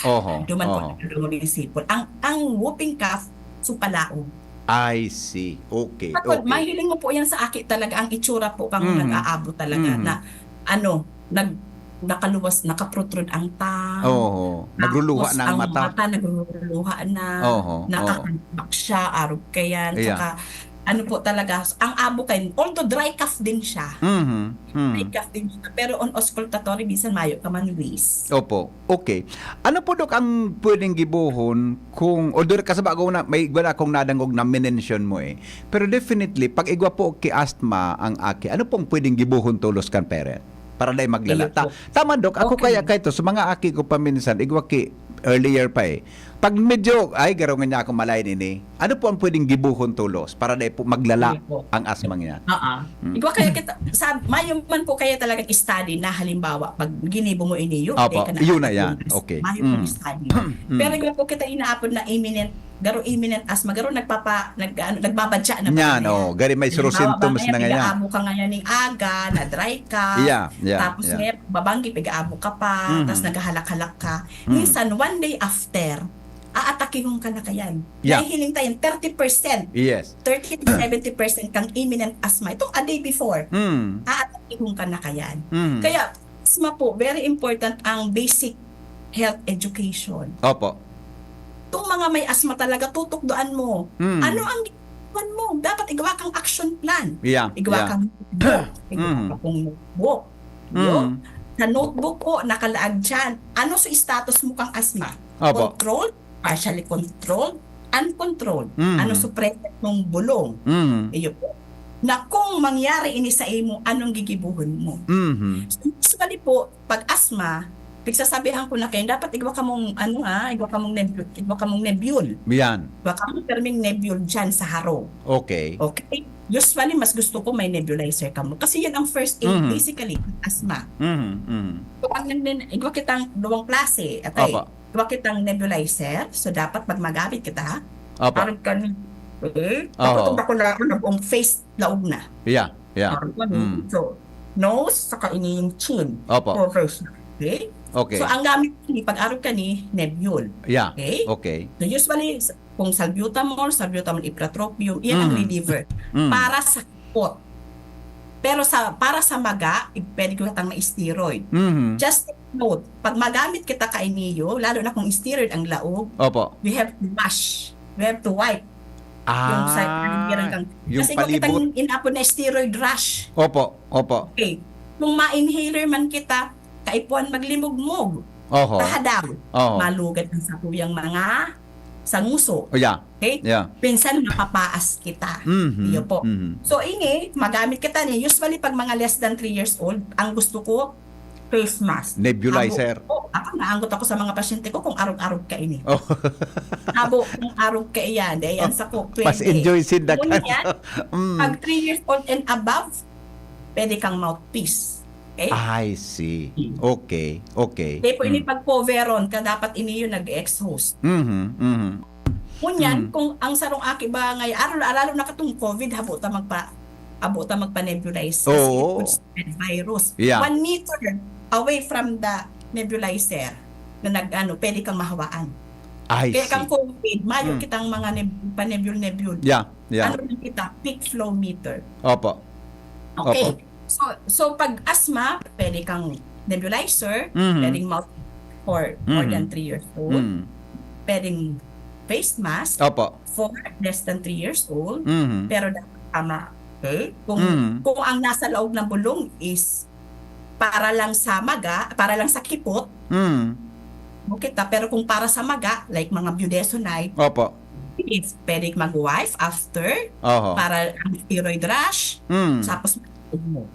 Oho, Duman po oho. ang dangog yung sipon. Ang, ang whooping cough, supalaog. I see. Okay, Takot, okay. Mahiling mo po yan sa aki talaga, ang itsura po kang Mhm. nag-aabo talaga Mhm. na, ano, nag, nakaluwas, nakaprotrude ang tongue. Oo. Nagruluha Tapos na ang ang mata. mata nagruluha na, Oo, oo. nakakabak siya, arog ka yan. Yeah. Saka, ano po talaga, ang abo kayo, although dry cough din siya. Mhm, mhm. Dry cough din siya. Pero on auscultatory, minsan mayo ka man wheeze. Opo. Okay. Ano po, Dok, ang pwedeng gibohon kung, although kasaba ko na, may igwa na akong nadangog na minention mo eh. Pero definitely, pag igwa po ki asthma ang aki, ano pong pwedeng gibohon tolos kan parent? Para dai maglala. Ayun Ta-, po. Tama, Dok. Ako Okay. kaya kaito, sa mga aki ko paminsan, igwa ki earlier pa eh. Pag medyo, ay, garo nga niya ako malain ini. Ano po ang pwedeng gibohon tolos para dai po maglala Ayun po. ang asthma niya? Oo. Mm. Igwa kaya kita, sa, mayo man po kaya talagang study na halimbawa, pag ginibo mo ini, yun, Opo, di ka na yun na agad yan. yung as-, Okay. mayo pong Mm. study. Mm. Pero igwa po kita inaapod na imminent, garo imminent asthma, garo nagpapa, nag, ano, nagbabadya na po Yan, na yan. oh, gari may suro Halimbawa, symptoms ngayon, na nga yan. nag-aabo ka ngayon ng aga, na dry ka, Yeah, yeah, tapos yeah. ngayon, babanggi, pag-aabo ka pa, Mhm. tapos naghahalak-halak ka. Mhm. Minsan, one day after, aatakihon ka na kayan. Yeah. Nahihiling tayo, thirty percent, Yes. thirty to seventy percent kang imminent asthma. Itong a day before, Mm. aatakihon ka na kayan. Mm. Kaya, asthma po, very important ang basic health education. Opo. Itong mga may asthma talaga, tutukdoan mo. Mm. Ano ang ginawa mo? Dapat igawa kang action plan. Yeah, Igawa yeah. kang notebook. Igawa Mm. ka pong notebook. Mm. Yun. Sa notebook po, nakalaag dyan. Ano sa status mo kang asthma? Opo. Controlled, partially controlled, uncontrolled. Mm. Ano sa present mong bulong? Mm. Iyo po. Na kung mangyari ini sa imo, anong gigibuhon mo? Mhm. So, usually po, pag asthma, Pigsasabihan ko na kayo, dapat igwa kamong, ano, ah, igwa kamong nebu-, igwa kamong Nebule. Yan. Igwa kamong pirming Nebule dyan sa harong. Okay. Okay? Usually, mas gusto ko may nebulizer kamo. Kasi yan ang first aid, Mhm. basically, asthma. Mhm, mhm. So, ang nagnin-, igwa kitang duwang klase, atay. Apa. Igwa kitang nebulizer. So, dapat pag magamit kita, Apa. parang kan-, eh, Oo. kapag ako na, na buong face, laog na. Yeah, yeah. Parang kan-, Mm. So, nose, saka ini yung chin. Apa. Coverage na. Okay? Okay. So, ang gamit ni, pag-arog ka ni, Nebule. Yeah. Okay? Okay. So, usually, s-, kung salbutamol, salbutamol ipratropium, yan ang Mm. reliever. Mm. Para sa kipot. Pero sa, para sa maga, i-, pwede ko kitang ma-steroid. Mhm. Just take note, pag magamit kita kainiyo, lalo na kung steroid ang laog, Opo. we have to wash. We have to wipe. Yung sa Ah, paligiran kang, yung kasi kung palibot. kitang inapod na steroid rash, Opo, opo. okay, kung ma-inhaler man kita, kaipuhan maglimugmog, Oho. tahadaw, Oho. malugad ang sakuyang mga sa nguso. Oh, yeah. Okay? Yeah. Minsan mapapaas kita. Mhm. Iyo po. Mhm. So, ini, magamit kita ni, usually pag mga less than three years old, ang gusto ko, face mask. Nebulizer. Ako, ako, naanggot ako sa mga pasyente ko kung arog-arog ka ini. Oh. Abo, kung arog ka iyan, dahil yan sa ko, Mas pwede. enjoy sinda Ngunyan, ka. Mm. Pag three years old and above, pwede kang mouthpiece. Okay? I see. Okay, okay. Kaya po ini Mm. pag-coveron ka, dapat ini yung nag-exhaust. Mhm, mhm. Ngunyan, Mm. kung ang sarong aki ba ngay-, aro-, lalo na katong COVID, habo ta magpa-, habo ta magpa-nebulize kasi Oo. it could spread virus. Yeah. One meter away from the nebulizer na nag-ano, pwede kang mahawaan. I Kaya see. kang COVID, mayo Mm. kitang mga neb-, pa-nebule-nebule. Yeah, yeah. Ano lang kita? Peak flow meter. Opo. Okay. Opo. So, so pag asthma, pwede kang nebulizer, Mhm. pwedeng mouth for more Mhm. than three years old, Mm. pwedeng face mask Opo. for less than three years old, Mhm. pero dapat tama. Okay? Kung, Mhm. kung ang nasa laog ng bulong is para lang sa maga, para lang sa kipot, Mm. mo kita. Pero kung para sa maga, like mga budesonide, Opo. if pwede mag-wipe after, Oho. para ang steroid rash, Mm. tapos mo.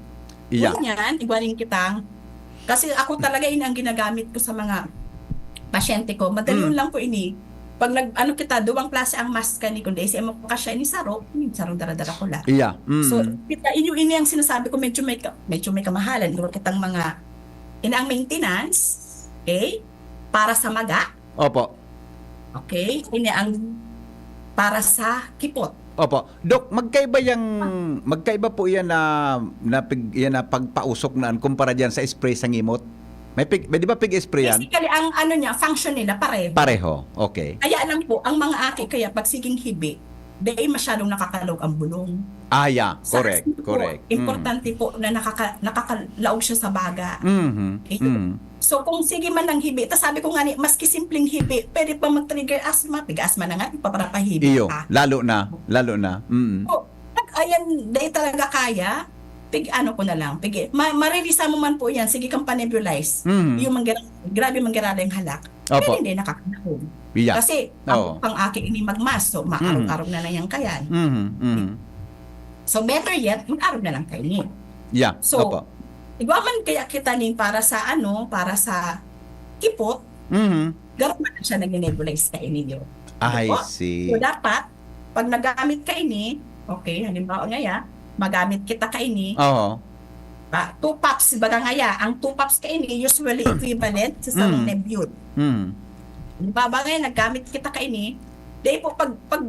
Yeah. Ngunyan, igwa rin kitang, kasi ako talaga yun ang ginagamit ko sa mga pasyente ko. Madali Mm. lang ko ini. Pag nag, ano kita, duwang klase ang mask kani, kundi isi mo ka siya ini saro, hmm, sarong daradara ko la. Yeah. Mm. So, kita, inyo ini ang sinasabi ko, medyo may, ka- medyo may kamahalan. Igwa kitang mga, ini ang maintenance, okay? Para sa maga, Opo. okay? Ini ang para sa kipot. Opo. Doc, magkaiba yang, magkaiba po yan na, na pig-, yan na pagpausok na kumpara diyan sa spray sa ngimot? May pig-, may, di ba pig-spray yan? Basically, ang ano niya, function nila pareho. Pareho. Okay. Kaya lang po, ang mga aki kaya pag siging hibi, dahil masyadong nakakalog ang bulong. Ah, yeah. Sa Correct, asthma po, correct. Mm. Importante po na nakaka, nakakalaog siya sa baga. Mhm. Okay? Mm. So, kung sige man ang hibi, tas sabi ko nga ni, maski simpleng hibi, pwede pa mag-trigger asthma. Piga-asthma na nga, ipapapahibi Iyo, pa. Lalo na, lalo na. Mm. So, pag ayan, dahil talaga kaya, pig ano ko na lang, pig, ma, maririsa mo man po yan, sige kang panebulize. Mhm. Yung mangira, grabe manggirala yung halak. Opo. Pero hindi nakakadakog. Yeah. Kasi, Oo. ang pang aki ini magmask, so maarog-arog na lang yan kayan. Mhm. Mhm. So, better yet, mag-arog na lang kayo ni. Yeah. So, Opo. igwa man kaya kita ning para sa ano, para sa kipot, Mhm. garo man siya nag-nebulize kayo ninyo. I Opo. see. So, dapat, pag nagamit ka ini, okay, halimbawa ngaya, magamit kita ka ini, Oo. ah, two puffs, baga ngaya, ang two puffs ka ini, usually equivalent sa sarong Mm. nebule. Mm. Halimbawa ngaya, naggamit kita ka ini, dahil po pag, pag,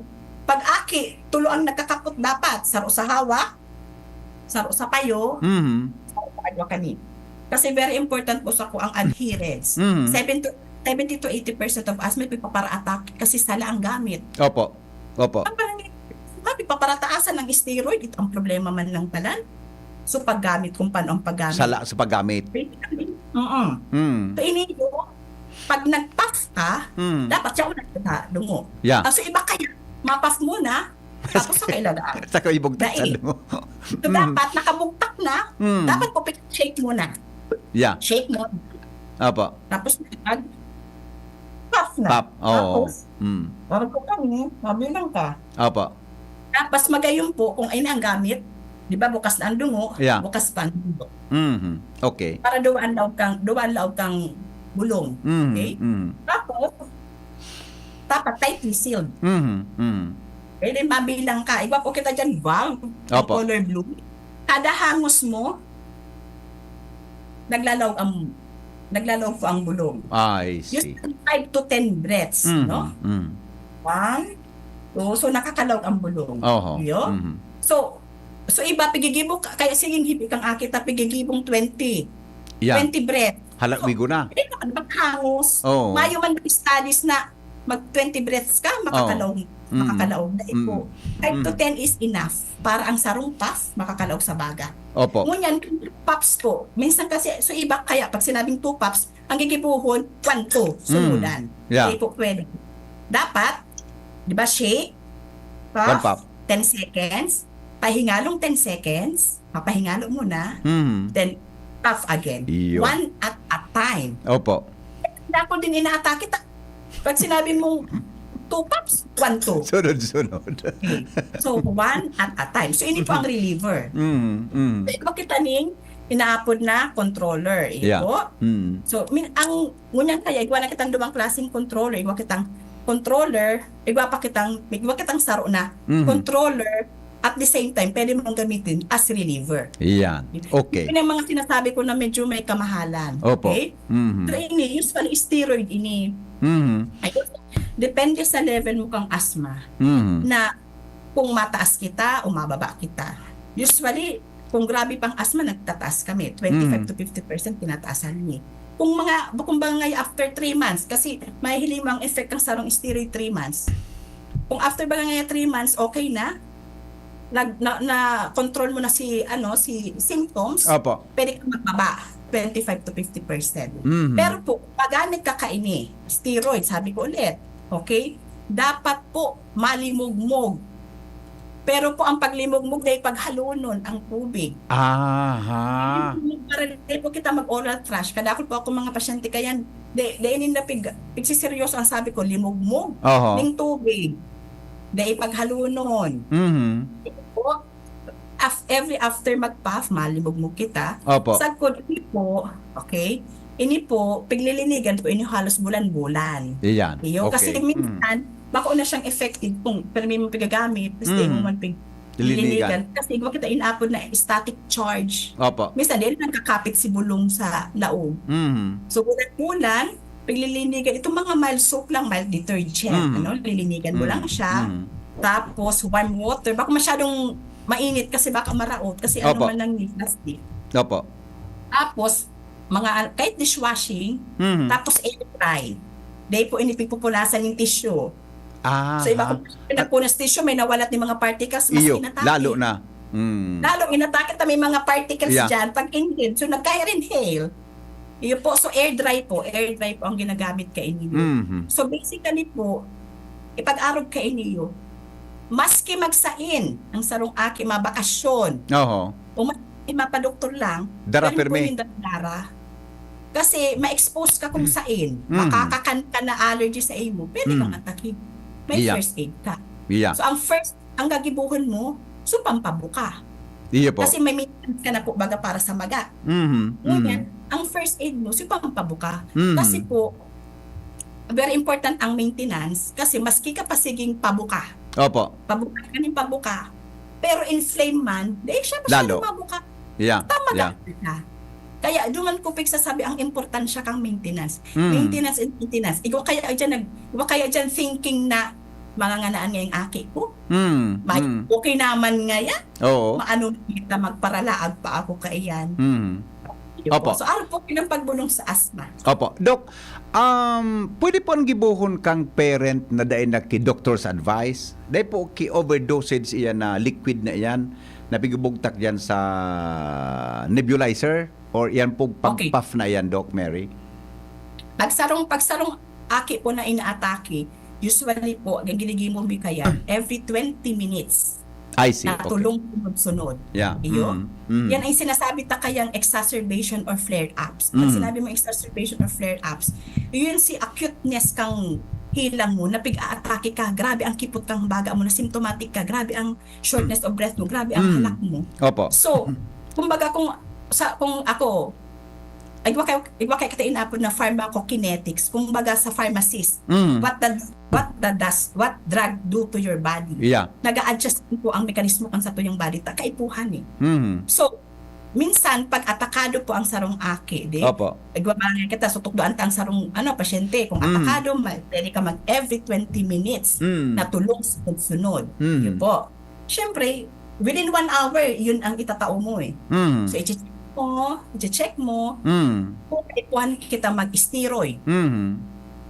pag aki, tulo ang nagkakapot dapat, saro sa hawak, saro sa payo, Mhm. saro sa adwa kani. Kasi very important po sa ko ang adherence. Mhm. Seven to, seventy to eighty percent of asthma, pipapara-attack kasi sala ang gamit. Opo. Opo. Ang parang, sabi, paparataasan ng steroid, ito ang problema man lang pala. So, paggamit, kung paano ang paggamit. Sala sa paggamit. Oo. Mm. So, ini po, pag nag-puff ka, Mm. dapat siya una sa dungo. Yeah. Kaso iba kaya, ma-puff muna, tapos sa kailagaan. Sa kaibog sa Dahil. dungo. So, dapat nakabugtak na, Mm. dapat po shake muna. Yeah. Shake muna. Opo. Tapos, pag puff na. Pop. Oo. Tapos, Mm. parang ko kami, mabilang ka. Opo. Tapos magayon po, kung ayun ang gamit, di ba bukas na ang dungo, Yeah. bukas pa ang dungo. Mhm. Okay. Para duwaan laog kang, duwaan laog kang bulong. Mhm, Okay? mhm. Tapos, dapat tightly sealed. Mhm, mhm. Pwede mabilang ka. Igwa po kita dyan, wow, Opo. Color blue. Kada hangos mo, naglalaog ang naglalaog po ang bulong. I Use see. ng five to ten breaths, Mhm, no? mhm. One, two, so nakakalaog ang bulong. Oho. Yo? Mhm. So, so iba, pigigibo ka, kaya sige, hibi kang aki ta, pigigibong twenty. Yan. Twenty breath. Hala, So, migo na. Eh, maghangos. Oo. Mayo man studies na mag twenty breaths ka, makakalaog, Mm. makakalaog na ipo. Mm. Five to Mm. ten is enough para ang sarong puff makakalaog sa baga. Opo. Ngunyan, puffs po. Minsan kasi, so iba kaya, pag sinabing two puffs, ang gigibuhon, one, two, sunudan. Yeah. Hindi po pwede. Dapat, di ba, shake, puff, One puff. ten seconds, pahingalong ten seconds, papahingalo muna, Mhm. then puff again. Iyo. One at a time. Opo. Hindi ako din inaatake. Ta- Pag sinabi mong two puffs, one, two. Sunod-sunod. Okay. So, one at a time. So, ini po ang reliever. Mm, mm. So, igwa kita ning inaapod na controller. Iyo Yeah. po. Mm. So, min, ang, ngunyan kaya, igwa na kitang duwang klaseng controller. Igwa kitang controller, igwa pa kitang, igwa kitang saro na Mhm. controller. At the same time, pwede mong gamitin as reliever. Yan. Okay. Yun yung mga sinasabi ko na medyo may kamahalan. Opo. Okay? Mhm. Pero ini, usually steroid ini. Mhm. Ayun. Depende sa level mo kang asthma Mhm. na kung mataas kita o mababa kita. Usually, kung grabe pang asthma, nagtataas kami. Twenty-five Mm. to fifty percent tinataasan ni. Kung mga, kung ba ngay after three months, kasi mahihiling mo ang effect ng sarong steroid three months. Kung after ba ngay three months, okay na, nag, na, na control mo na si, ano, si symptoms, Opo. pwede ka magbaba twenty-five to fifty percent. Mhm. Pero po, magamit ka kaini, steroid, sabi ko ulit, okay? Dapat po, malimugmog. Pero po, ang paglimugmog na ipaghalunon ang tubig. Aha. Para di po kita mag-oral thrush. Kadakol po ako mga pasyente kayan, di, di ini na pig, pigsiseryoso ang sabi ko, limugmog Oho. ning tubig. Di ipaghalunon. Mhm. Po, af, every after mag-puff, malimugmog kita. Opo. Sagkod ini po, okay, ini po, piglilinigan po ini halos bulan-bulan. Iyan. Iyo, kasi Okay. minsan, bako na siyang effective kung permi mo pigagamit, tapos di mo Mm. man pig Lilinigan. lilinigan. Kasi igwa kita inaapod na static charge. Opo. Minsan, di rin nagkakapit si bulong sa laog. Mhm. So, bulan-bulan, piglilinigan. Itong mga mild soap lang, mild detergent. Mm. Ano, lilinigan mo Mm. lang siya. Mm. Tapos, warm water. Baka masyadong mainit kasi baka maraot. Kasi ano Opo. man ang plastic. Opo. Tapos, mga, kahit dishwashing, Mhm. tapos air dry. Dahil po ini pigpupulasan ng tissue. Ah. So, iba kung nagpunas tissue, may nawalat ng mga particles, mas Iyo, inatake. lalo na. Mm. Lalo inatake ta may mga particles Yeah. dyan pag inhale. So, nagka-air inhale. Iyo po, so air dry po. Air dry po ang ginagamit kaini. Mhm. So, basically po, ipag-arog kaini, maski magsain ang sarong aki, mabakasyon, Oho. o maski mapadoktor lang, Dara pwede pirmi. po yung dara. Kasi ma-expose ka kung sain. Mm. Makakakan ka na allergy sa imo. Pwede Mm. kang atake. May Iya. first aid ka. Iya. So, ang first, ang gagibuhon mo, so pampabuka. Iyo po. Kasi may maintenance ka na po baga para sa maga. Mhm. Ngunyan, Mhm. ang first aid mo, so pampabuka. Mhm. Kasi po, very important ang maintenance kasi maski ka pa siging pabuka. Opo. Pabuka ka ng pabuka. Pero inflame man, di siya Lalo. masyadong mabuka. Yeah. Tama Yeah. ka. Kaya duman ko pigsasabi ang importansya kang maintenance. Mm. Maintenance and maintenance. Igwa kaya dyan, nag, igwa kaya dyan thinking na manganganaan ngayang aki ko. Mm. May, Mm. okay naman ngaya. Oo. Maano kita magparalaag pa ako kaiyan. Mm. Yun Opo. Po. So, ano po pinagpagbulong sa asthma? Opo. Doc, um, pwede po ang gibuhon kang parent na dai naki-doctor's advice? Dai po ki-overdosage iyan na liquid na iyan na pigibugtak diyan sa nebulizer? Or iyan po Okay. pag-puff na iyan, Doc Mary? Pagsarong, pagsarong aki po na inaatake, usually po, ang ginigimo mi kaya, every twenty minutes I see. na Okay. tulong sunod-sunod. Yeah. Iyo? Mm. Mm. Yan ang sinasabi ta kayang exacerbation or flare-ups. Pag Mm. sinabi mo exacerbation or flare-ups, yun si acuteness kang hilang mo, na pig-aatake ka, grabe ang kipot kang baga mo, na symptomatic ka, grabe ang shortness of breath mo, grabe ang Mm. halak mo. Opo. So, kumbaga kung sa kung ako, Igwa kay, igwa kay kita inapod na pharmacokinetics, kumbaga sa pharmacist. Mm. What the, what the does, what drug do to your body? Yeah. Nag-a-adjust din po ang mekanismo kan satuyang body ta kaipuhan eh. Mm. So, minsan pag atakado po ang sarong aki, di? Opo. Igwa ba nga kita, so tukdoan ta ang sarong ano, pasyente. Kung Mm. atakado, ma- pwede ka mag every twenty minutes Mm. na tulog sunod-sunod. Mm. Yun po. Siyempre, within one hour, yun ang itatao mo eh. Mm. So, i-check mo, i-check mo, Mm. kung kaipuhan kita mag-steroid. Mm.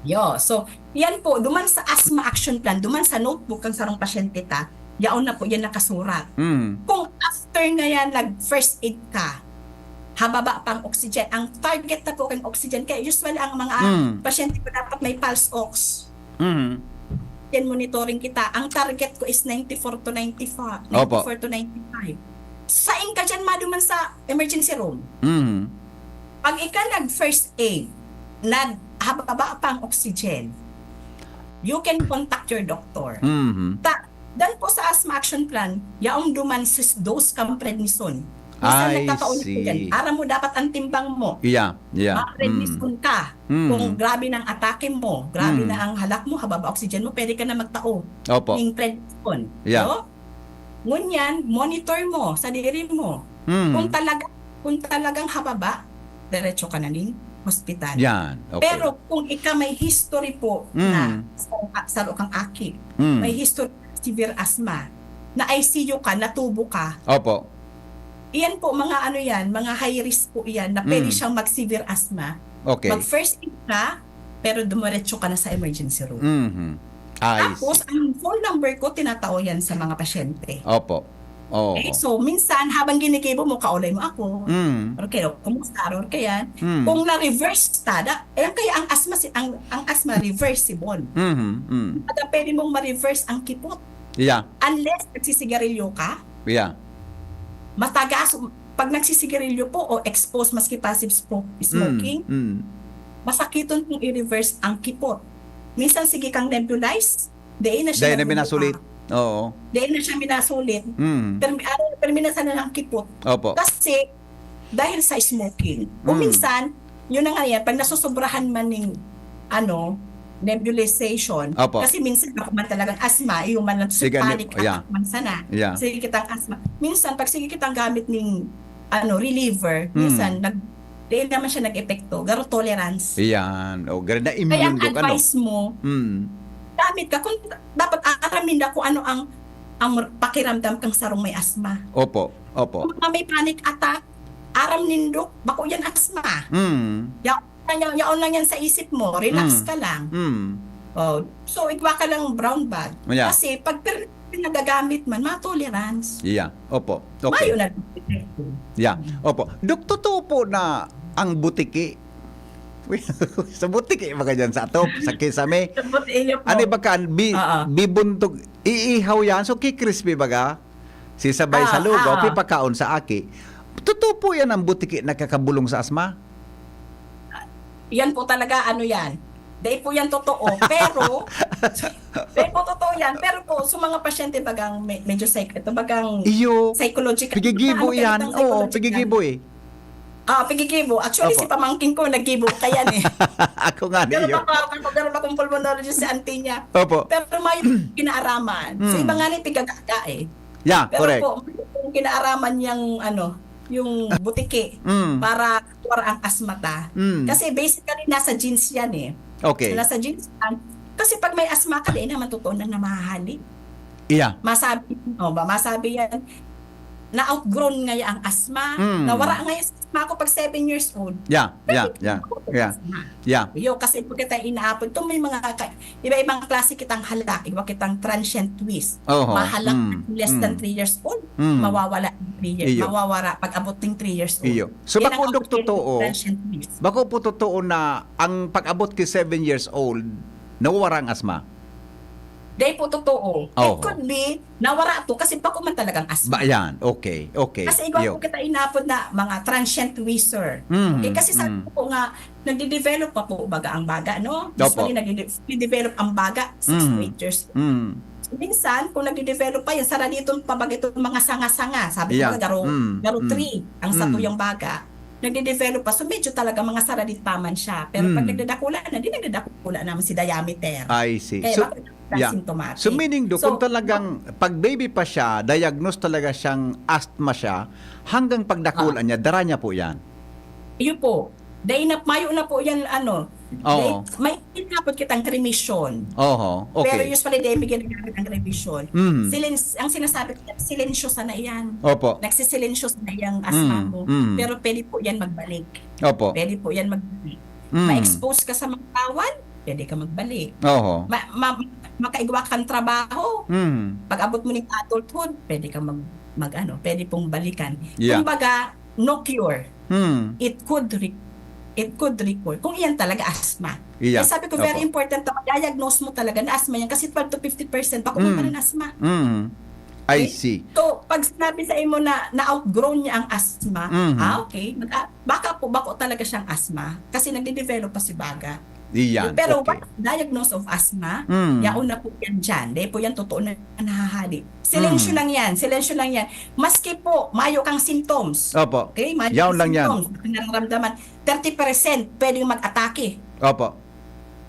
Yo, so, yan po, duman sa asthma action plan, duman sa notebook kan sarong pasyente ta, yaon na po yan nakasurat. Mm. Kung after nga yan, nag-first aid ka, hababa pa ang oxygen. Ang target na po kang oxygen, kaya usually ang mga Mm. pasyente ko dapat may pulse ox. Mm. Yan monitoring kita. Ang target ko is ninety-four to ninety-five. Opo. ninety-four to ninety-five. Sain ka dyan maduman sa emergency room. Mm. Pag ika nag-first aid, naghababa pa ang oxygen, you can contact your doctor. Mm. Ta, dan po sa asthma action plan, yaong duman sis dose kang prednisone. Minsan I nagkakaon po see. yan. Aram mo dapat ang timbang mo. Yeah, yeah. Ma-prednisone ka. Mm. Kung grabe na ang atake mo, grabe Mm. na ang halak mo, hababa oxygen mo, pwede ka na magtao Opo. ng prednisone. Yeah. No? Ngunyan, monitor mo sa diri mo. Mm. Kung talaga, kung talagang hababa, diretso ka na ning hospital. Yan. Okay. Pero kung ika may history po Mm. na sa, sa kang aki, Mm. may history of severe asthma, na I C U ka, natubo ka, Opo. iyan po, mga ano yan, mga high risk po iyan na pwede Mm. siyang mag-severe asthma. Okay. Mag-first aid ka, pero dumiretso ka na sa emergency room. Mhm. I Tapos, see. ang phone number ko, tinatao yan sa mga pasyente. Opo. Oo. Okay, so minsan habang ginigibo mo, kaulay mo ako. Mm. Or kayo, kumusta? Or kaya, Mm. kung na-reverse ta, da, eh, kaya ang asthma, si- ang, ang asthma reversible. Mhm. Mm. At pwede mong ma-reverse ang kipot. Yeah. Unless nagsisigarilyo ka, Yeah. matagas, pag nagsisigarilyo po o exposed maski passive smoke, Mm. smoking, Mm. masakiton kung i-reverse ang kipot. Minsan sige kang nebulize, dahil na siya Dahil na nabubuka. Minasulit. Oo. Dahil na siya minasulit. Mm. Pero ano, pero minsan na lang kipot. Opo. Kasi, dahil sa smoking. O Mm. minsan, yun na nga yan, pag nasusobrahan man ning, ano, nebulization. Opo. Kasi minsan, ako man talagang asthma, yung man lang Sige, panic neb-, yeah. attack man sana. Yeah. Sige kitang asthma. Minsan, pag sige kitang gamit ning, ano, reliever, Mm. minsan, nag, di naman siya nag-epekto. Garo tolerance. Yan. O, ganda, Kaya ang immune ka, no? Advice mo, Mm. Gamit ka. Kung dapat aram ninda kung ano ang, ang pakiramdam kang sarong may asthma. Opo. Opo. Kung mga may panic attack, aram nindo, bako yan asthma. Mm. Yaon lang yan, yaon lang yan sa isip mo, relax Mm. ka lang. Mm. Oh, so, igwa ka lang brown bag. Yeah. Kasi pag per- nagagamit man, ma-tolerance. Yeah. Opo. Okay. Mayo na. Yeah. Opo. Dok, totoo po na ang butiki, sa butiki, mga dyan sa atop, sa kisame. Sabot iyo po. Ano ba kan? Bi, Oo. bibuntog, iihaw yan. So, kikrispi baga? Si sabay sa Ah, lugaw, ah. pipakaon sa aki. Totoo po yan ang butiki nakakabulong sa asma? Yan po talaga, ano yan. Dahil po yan totoo. Pero, dahil po totoo yan. Pero po, sa mga pasyente bagang me- medyo psych, ito bagang Iyo. psychological. Pigigibo Ano, yan. itong Oo, psychological. pigigibo eh. Ah, pigigibo. Actually, Opo. Si pamangkin ko, naggibo ka yan eh. Ako nga Pero niyo. baka, pero baka pulmonologist si auntie niya. Opo. Pero may kinaaraman. So, Mm. iba nga ni pigagaga eh. Yeah, Pero correct. po, kung kinaaraman niyang ano, yung butiki Mm. para wara ang asma ta. Mm. Kasi basically, nasa genes yan eh. Okay. So, nasa genes yan. Kasi pag may asma ka, di naman totoo na namahali. Yeah. Masabi, oh, ba, masabi yan, na-outgrown ngaya ang asma, Mm. nawara ngaya sa asma ko pag seven years old. Yeah, yeah, yeah, yeah. Yeah. Yo, kasi pagka tayo inaapod, ito may mga ka- iba-ibang klase kitang hala, iba kitang transient wheeze. Oho. Mahalak Mm. less than Mm. three years old, Mm. mawawala in three years, Iyo. mawawara pag abot ng three years old. Iyo. So, Yan bako, ang Dok, totoo. Transient wheeze. Bako po totoo na ang pag-abot ki seven years old, nawawara ang asma? Dahil po totoo. It Oo. Could be, nawara to kasi bako man talagang asma. Ba yan? Okay, okay. Kasi igwa Iyo. po kita inapod na mga transient wheezer. Mm, Okay, kasi sabi mm. ko po nga, nagde-develop pa po baga ang baga, no? Opo. Usually, nagde-develop ang baga, six to Mm. eight years. Mm. So, minsan, kung nagde-develop pa yan, sara dito pa baga itong mga sanga-sanga. Sabi Yeah. ko, garo, Mm, garo mm. three ang Mm. satuyang baga. nagde-develop pa. So, medyo talaga mga saradit pa man siya. Pero pag Mm. nagdadakula na, di nagdadakula naman si diameter. I see. Kaya So, bakit yeah. asymptomatic? So, meaning do, So, kung talagang pag baby pa siya, diagnose talaga siyang asthma siya, hanggang pagdakula Ah. niya, dara niya po yan? Yun po. Dahil na, mayo na po yan, ano, Oo. dahil may tinapot kitang remission. Oho, Pero okay. usually, dahil may ginagamit ang remission. Mm. Silens-, ang sinasabi ko, silencio sana yan. Opo. Nagsisilensyo sana yung asma Mm, mo. mm. Pero pwede po yan magbalik. Opo. Pwede po yan magbalik. Mm. Ma-expose ka sa mga bawal, pwede ka magbalik. Oho. Ma-, ma-, makaigwa kang trabaho. Mm. Pag-abot mo ng adulthood, pwede ka mag-, mag-ano, pwede pong balikan. Yeah. Kumbaga, no cure. Mm. It could re-, it could recur. Kung iyan talaga asma. Yeah. Kaya sabi ko, very Opo. important na ma-diagnose mo talaga na asma yan kasi twelve to fifty percent bako man Mm. pa rin asma. Mm. I Okay? see. So, pag sinabi sa imo na na-outgrown niya ang asma, Mhm. ah, okay, mag-, ah, baka po, bako talaga siyang asma kasi nagde-develop pa si baga. Iyan, Pero okay. once diagnosed of asthma, Mm. yaon na po yan dyan. Dahil po yan totoo na nahahali. Silensyo Mm. lang yan, silensyo lang yan. Maski po, mayo kang symptoms. Opo. Okay? Mayo Yaon kang lang yan. symptoms, nararamdaman. Thirty percent pwedeng mag-atake. Opo.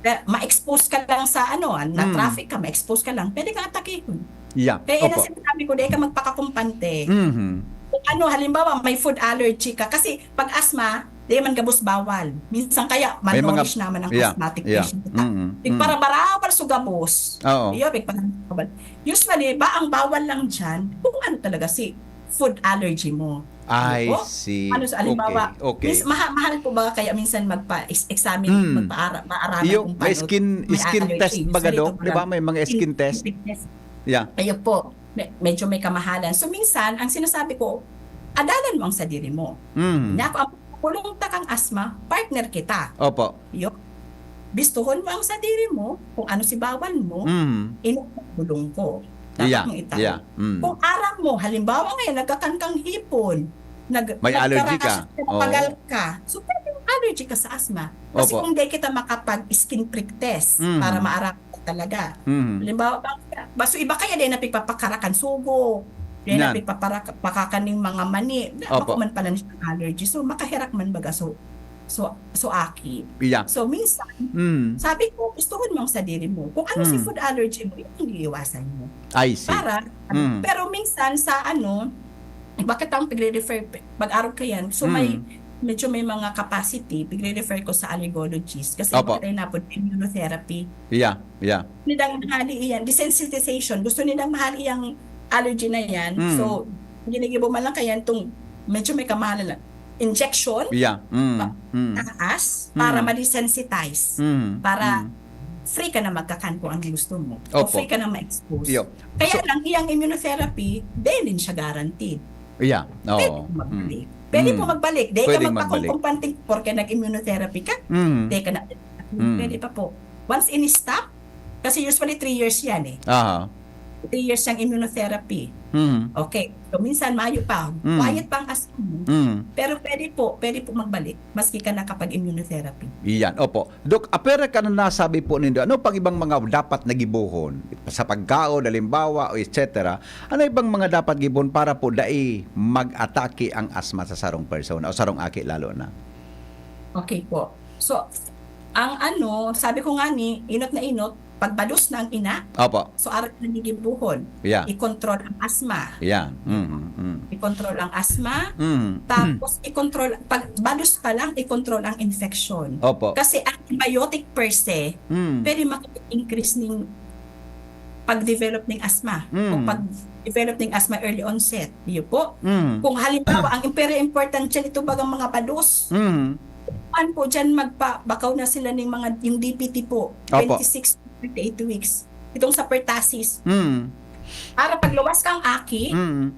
Na, ma-expose ka lang sa ano, ah, na Mm. traffic ka, ma-expose ka lang, pwede kang atakehon. Yeah. Kaya yan ang Opo. sinasabi ko, dahil ka magpakakumpante. Mhm. Kung ano, halimbawa, may food allergy ka. Kasi pag asthma, di man gabos bawal. Minsan kaya, May mga malnourished naman ang yeah, asthmatic yeah. patient. Mm, Pig mm. para barawal so gabos. Oo. Iyo, pig para barawal. Usually, ba, ang bawal lang dyan, kung ano talaga si food allergy mo. I Opo. see. Ano sa, halimbawa, Okay, okay. mis-, maha-, mahal po ba kaya minsan magpa-examine, Mm. magpa-ara-, maaraman Iyo, kung may paano skin, may skin allergy? test Usually baga, ito Doc? Di ba, parang may mga skin, skin test? skin test. Yeah. Ayun po. Me-, medyo may kamahalan. So, minsan, ang sinasabi ko, adalan mo ang sadiri mo. Mm. Kanya ako, ang bulong ta kang asma, partner kita. Opo. Yo. Bistuhon mo ang sadiri mo, kung ano si bawal mo, Mm. ino ang bulong ko. Dapat Yeah, mong itago. yeah. Mm. Kung aram mo, halimbawa ngayon, nagkakan kang hipon, nag-, May allergy ka. nagka-rash ka, napagal Oo. ka. So, pwedeng allergy ka sa asma. Kasi Opo. kung di kita makapag-skin prick test Mm. para maaraman talaga. Mm. Halimbawa, ba-, baso iba kaya di na pigpapakarakan sugo, di na Yan. pigpaparak-, pakakan ning mga mani, na, Opo. bako man pala na siyang allergy. So, makaherak man baga. So, so, so aki. Yeah. So, minsan, Mm. sabi ko, gustuhon mo ang sadiri mo. Kung ano si Mm. food allergy mo, yun ang iiwasan mo. I see. Para, Mm. pero minsan sa ano, bakit ang pigre-refer, mag-arog ka yan? So, may, Mm. medyo may mga capacity, pigre-refer ko sa allergologist. Kasi Opo. bakit ay napod immunotherapy. Yeah, yeah. Nidang mahali iyan, desensitization. Gusto nidang mahali iyang allergy na yan. Mm. So, ginigibo man lang kayan itong medyo may kamahalan lang. Injection, Yeah. Mm. pa-, Mm. taas, para Mm. ma-desensitize. Mm. Para Mm. free ka na magkakan kung anong gusto mo. O Opo. free ka na ma-expose. Yo. Kaya So lang, iyang immunotherapy, di rin siya guaranteed. Yeah. Pwede Oo. po magbalik. Mm. Pwede po Mm. magbalik. Di ka Pwedeng magbalik. magpakumpante porke nag-immunotherapy ka. Mm. Di ka na, Mm. pwede pa po. Once in stop, kasi usually three years yan eh. Aha. Three years yung immunotherapy. Mm. Okay. So, minsan mayo pa. Mm. Quiet pa ang asthma mo. Mm. Pero pwede po, pwede po magbalik maski ka nakapag-immunotherapy. Iyan. Opo. Doc, apwera kan nasabi po nindo, ano pang ibang mga dapat na gibohon? Sa pagkaon, halimbawa, o et cetera. Ano ibang mga dapat gibohon para po dai mag-atake ang asma sa sarong persona o sarong aki lalo na? Okay po. So, ang ano, sabi ko nga ni, inot na inot, pagbados na ang ina, Opo. so arog na gigibohon. Yeah. I-control ang asma. Yeah. Mm, mm. I-control ang asma. Mm. Tapos, i-control, pag bados pa lang, i-control ang infection. Opo. Kasi antibiotic per se, Mm. pwede maka-increase ning pag-develop ning asma o Mm. pag-develop ning asma early onset. Iyo po. Mm. Kung halimbawa, ang very important dyan, ito bagang mga bados. Mm. Kuan po dyan, magpa-, bakaw na sila ning mga, yung D P T po, Opo. twenty-six to thirty-eight weeks. Itong sa pertussis. Mm. Para pagluwas kang aki, Mm.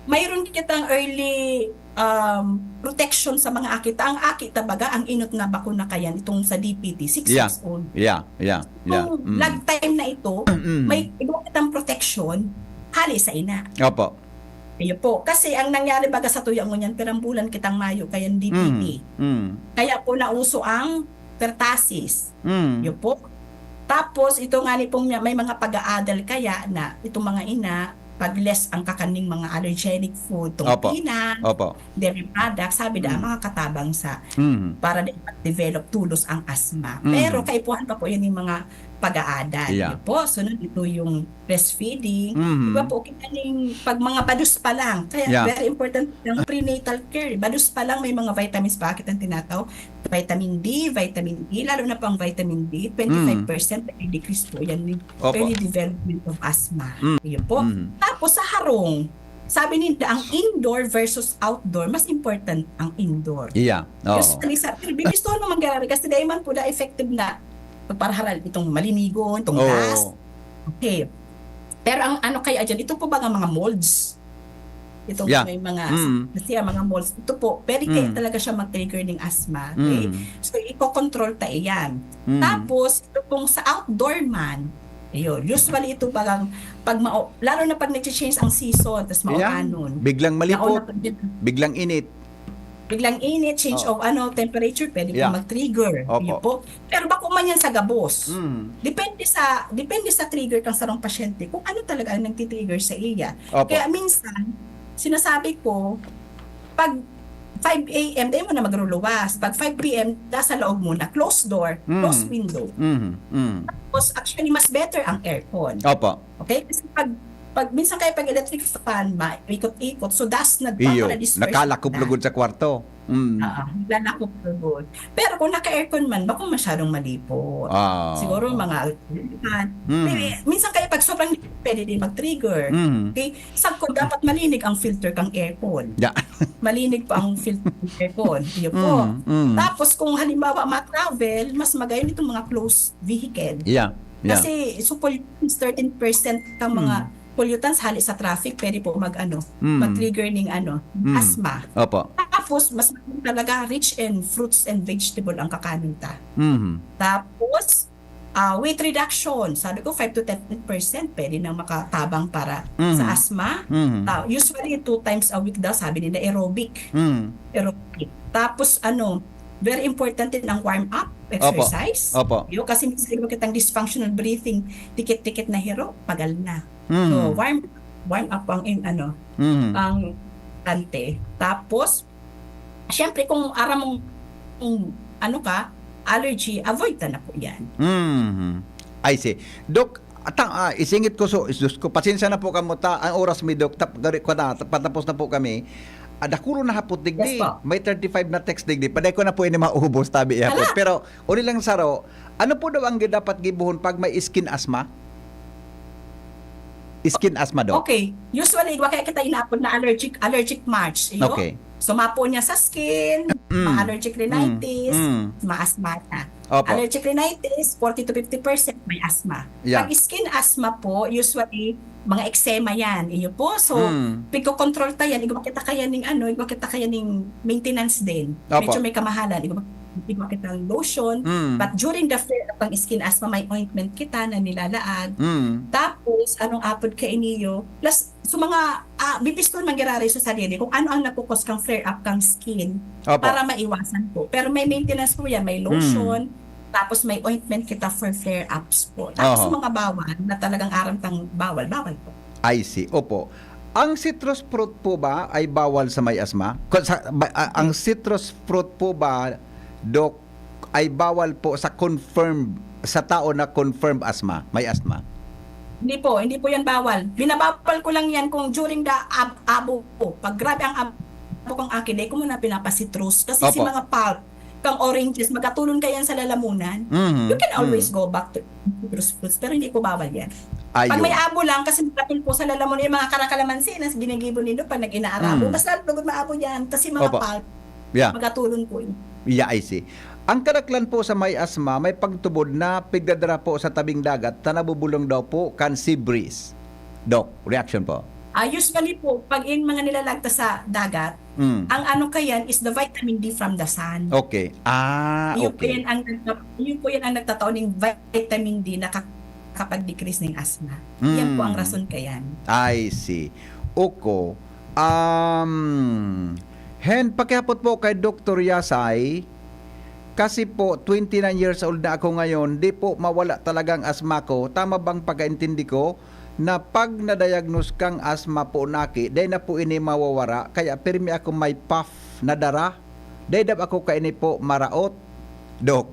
mayroon kitang early, um, protection sa mga aki. Ta ang aki, tabaga, ang inot na bakuna kayan, itong sa D P T, six Yeah. weeks old. Yeah, yeah, yeah. Kung Mm. lag time na ito, Mm. may iba kitang protection, hali sa ina. Opo. Iyo po. Kasi ang nangyari baga sa tuya ngunyan, pirang bulan kitang mayo kayan D P T. Mm. Mm. Kaya po nauso ang pertussis. Mm. Iyo po. Tapos, ito nga ni pong may mga pag-aadal kaya na itong mga ina, pag less ang kakaning mga allergenic food, tong Opo. peanut, Opo. dairy products, sabi da, Mm. makakatabang sa Mm. para di mag-develop tulos ang asthma. Mm. Pero kaipuhan pa po yun yung mga pag-aadan. Yeah. Yun po, sunod ito yung breastfeeding. Mm. Iba po, kita ning pag mga badus pa lang. Kaya Yeah. very important yung prenatal care. Badus pa lang may mga vitamins pa kitang tinataw. Vitamin D, vitamin E, lalo na po ang vitamin D, twenty-five percent decrease po yan. Opo. Early development of asthma. Mm. Yun po. Mm. Tapos sa harong, sabi ninda, ang indoor versus outdoor, mas important ang indoor. Iya. Oo. Usually, sa, bibistuhan mo mangyayari kasi dahil man po na effective na para haral itong malinigon, itong Oo. dust. Okay. Pero ang ano kaya dyan, ito po ba nga mga molds? Itong Yeah. may mga, Mm. kasi ang mga molds, ito po, pwede kaya Mm. talaga siya mag-trigger ng asthma. Okay? Mm. So, iko-control ta iyan. Mm. Tapos, ito pong sa outdoor man, ayun, usually ito bagang, pag mao, lalo na pag nag-change ang season, tas Yeah. maulanon. Biglang malipot, Nauna pa din. Biglang init. Biglang init, change Oh. of ano, temperature, pwede Yeah. po mag-trigger. Opo. Yun po. Pero bako man yan sa gabos. Mm. Depende sa depende sa trigger kang sarong pasyente kung ano talaga ang nagtitrigger sa iya. Opo. Kaya minsan, sinasabi ko, pag five a m, dahil mo na magruluwas. Pag five p m, nasa loob mo na, closed door, Mm. closed window. Mm. Mm. Tapos, actually, mas better ang aircon. Opo. Okay? Kasi pag, pag minsan kayo pag electric fan, maikot-ikot, so dust na Iyo, na-disperse nakalakop na. Lugod sa kwarto. Mm. Oo, naglalakop lugod. Pero kung naka-aircon man, bako masyadong malipot. Ah. Siguro mga Mm. May- minsan kayo pag sobrang pwede din mag-trigger. Mm. Okay? Sagkod dapat malinig ang filter kang aircon. Yeah. Malinig pa ang filter ng aircon. Iyo po. Mm, mm. Tapos kung halimbawa ma-travel, mas magayon itong mga closed vehicle. Yeah. Yeah. Kasi so pollutants, thirteen percent kang mga Mm. pollutants hali sa traffic, pwede po mag ano, Mm. mag-trigger ning ano, Mm. asthma. Opo. Tapos mas talaga rich in fruits and vegetable ang kakanin ta. Mm. Tapos ah, weight reduction, sabi ko five to ten percent pwede nang makatabang para Mhm. sa asthma. Mhm. Ah, usually two times a week daw, sabi nila, aerobic. Mm. Aerobic. Tapos ano, very important din ang warm up, Opo. exercise. Opo. Yo, kasi minsan iba kitang dysfunctional breathing, tikit-tikit na hiro, pagal na. Mm. So, warm warm up ang in, ano, Mm. ang tante. Tapos, syempre, kung aram mong, kung ano ka, allergy, avoid ta na po yan. Mhm. I see. Doc, ta, ah, isingit ko, so, Diyos ko, pasensya na po kamo ta, ang oras mi, Doc, tap, gari, kwa na, patapos na po kami. Ah, dakulo na hapot digdi. Yes po. May thirty-five na text digdi. Paday ko na po ini maubos, tabi iya po. Hala! Pero, uli lang saro, ano po daw ang dapat gibuhon pag may skin asthma? Skin asthma, Doc? Okay. Usually, wa kaya kita inapod na allergic, allergic march. Iyo? Okay. So, mapo niya sa skin, Mm. ma-allergic rhinitis, Mm. Mm. ma-asthma na. Opo. Allergic rhinitis, forty to fifty percent may asthma. Yeah. Pag skin asthma po, usually, mga eczema yan. Iyo po. So, Mm. pigko-control ta yan. Igwa kita kaya ning ano, igwa kita kaya ning maintenance din. Opo. Medyo may kamahalan. Igwa, igwa kita lotion. Mm. But during the flare up ng skin asthma, may ointment kita na nilalaag. Mm. Tapos, anong apod ka iniyo? Plus, so mga, ah, bibiston mangyarari sa sarili kung ano ang nagkukos kang flare up kang skin Opo. para maiwasan po. Pero may maintenance po yan. May lotion, tapos may ointment kita for flare ups po. Tapos Oho. mga bawal na talagang aram tang bawal, bawal po. I see. Opo. Ang citrus fruit po ba ay bawal sa may asma? Ko- Sa, ba, a- ang citrus fruit po ba, Doc, ay bawal po sa confirmed, sa tao na confirmed asma, may asma? Hindi po, hindi po yan bawal. Binabawal ko lang yan kung during the ab- abo po. Pag grabe ang abo kang akin, dahil ko muna pinapasitrus. Kasi si Opo. mga pulp, kang oranges, magkatulon ka yan sa lalamunan. Mhm. You can always Mhm. go back to citrus fruits, pero hindi po bawal yan. Ayun. Pag may abo lang, kasi magkatulon po sa lalamunan, yung mga karakalamansi na ginigibo nito pag nag-inaarabo, Mm. mas lalo lugod maabo yan. Kasi mga Opo. pulp, Yeah. magkatulon po yun. Yeah, I see. Ang kadaklan po sa may asma, may pagtubod na pigdadara po sa tabing dagat na nabubulong daw po kan sea breeze. Doc, reaction po? Ah, usually po, pag in mga nilalagta sa dagat, Mm. ang ano kayan is the vitamin D from the sun. Okay. Ah, Yun po okay. yan ang nagpa- yun po yan ang nagtatao ng vitamin D na kak- kapag-decrease ng asthma. Yan po ang Mm. rason kayan. I see. Oko. Um, Hen, pakihapot po kay Doktor Yasay. Kasi po, twenty-nine years old na ako ngayon, di po mawala talaga ang asma ko. Tama bang pagkaintindi ko? na pag na-diagnose kang asthma po naki, dai na po ini mawawara, kaya pirmi ako may puff na dara. Dai daw ako kaini po maraot, Doc.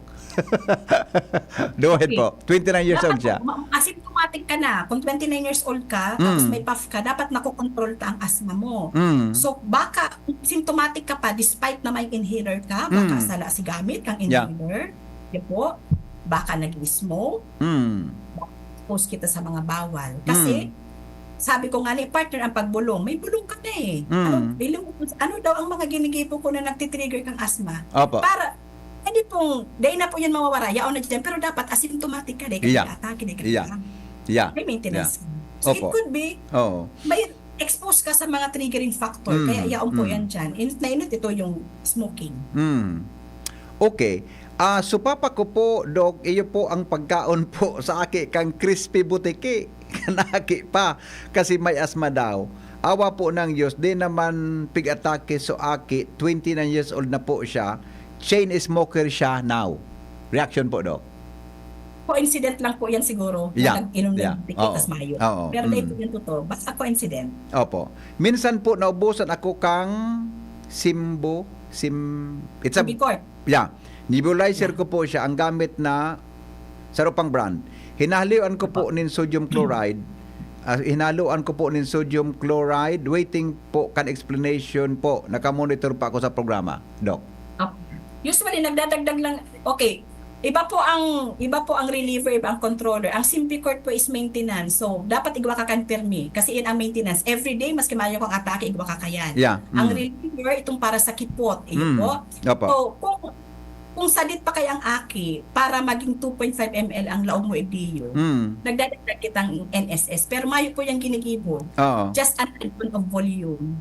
Go ahead Okay. po. Twenty-nine years old Dapat siya. po, ma- asymptomatic ka na. Kung twenty-nine years old ka, tapos Mm. may puff ka, dapat nakokontrol ta ang asthma mo. Mm. So, baka symptomatic ka pa despite na may inhaler ka, baka Mm. sala si gamit kang Yeah. inhaler. Di po? Baka nag-smoke. Mm. Expose kita sa mga bawal. Kasi, Mm. sabi ko nga ni partner, ang pagbulong, may bulong ka na eh. Mm. Ano, ilang, ano daw ang mga ginigibo ko na nagtitrigger kang asthma? Opo. Para, hindi pong, dahil na po yan mawawara, yaon na dyan, pero dapat asymptomatic ka, dahil ka Yeah. nag-atake, dahil ka Yeah. nag-, Yeah. may maintenance. Yeah. So, it Opo. could be, Oo. may expose ka sa mga triggering factor, Mm, kaya yaon po mm. yan dyan. Init na init ito yung smoking. Mm. Okay. Ah, so papa ko po, Doc, iyo po ang pagkaon po sa aki kang crispy butiki. Kanaki pa, kasi may asma daw. Awa po ng Diyos, di naman pig-atake so aki, twenty-nine years old na po siya. Chain smoker siya now. Reaction po, Doc. Coincident lang po yan siguro Yeah. na nag-inom Yeah. ng ticket Oo. tas mayo. Oo. Pero Mm. dahil po yan totoo, basta coincident. Opo. Minsan po naubusan ako kang Simbo, Sim... It's a... Symbicort. Yeah. Nebulizer ko po siya, ang gamit na saro pang brand. Hinahaloan ko po nin sodium chloride. Ah, hinaloan ko po nin sodium chloride. Waiting po kan explanation po. Nakamonitor pa ako sa programa, Doc. Opo. Usually, nagdadagdag lang, okay, iba po ang iba po ang reliever, iba ang controller. Ang Symbicort po is maintenance. So, dapat igwa ka kan pirmi. Kasi yan ang maintenance. Every day, maski mayo kang atake, igwa ka kayan. Yeah. Ang Mm. reliever, itong para sa kipot. Iyo Mm. po. Opo. So, kung, kung sadit pa kaya ang aki, para maging two point five M L ang laog mo idiyo, Mm. nagdadagdag kitang N S S. Pero mayo po yung ginigibo. Oo. Just an add-on of volume.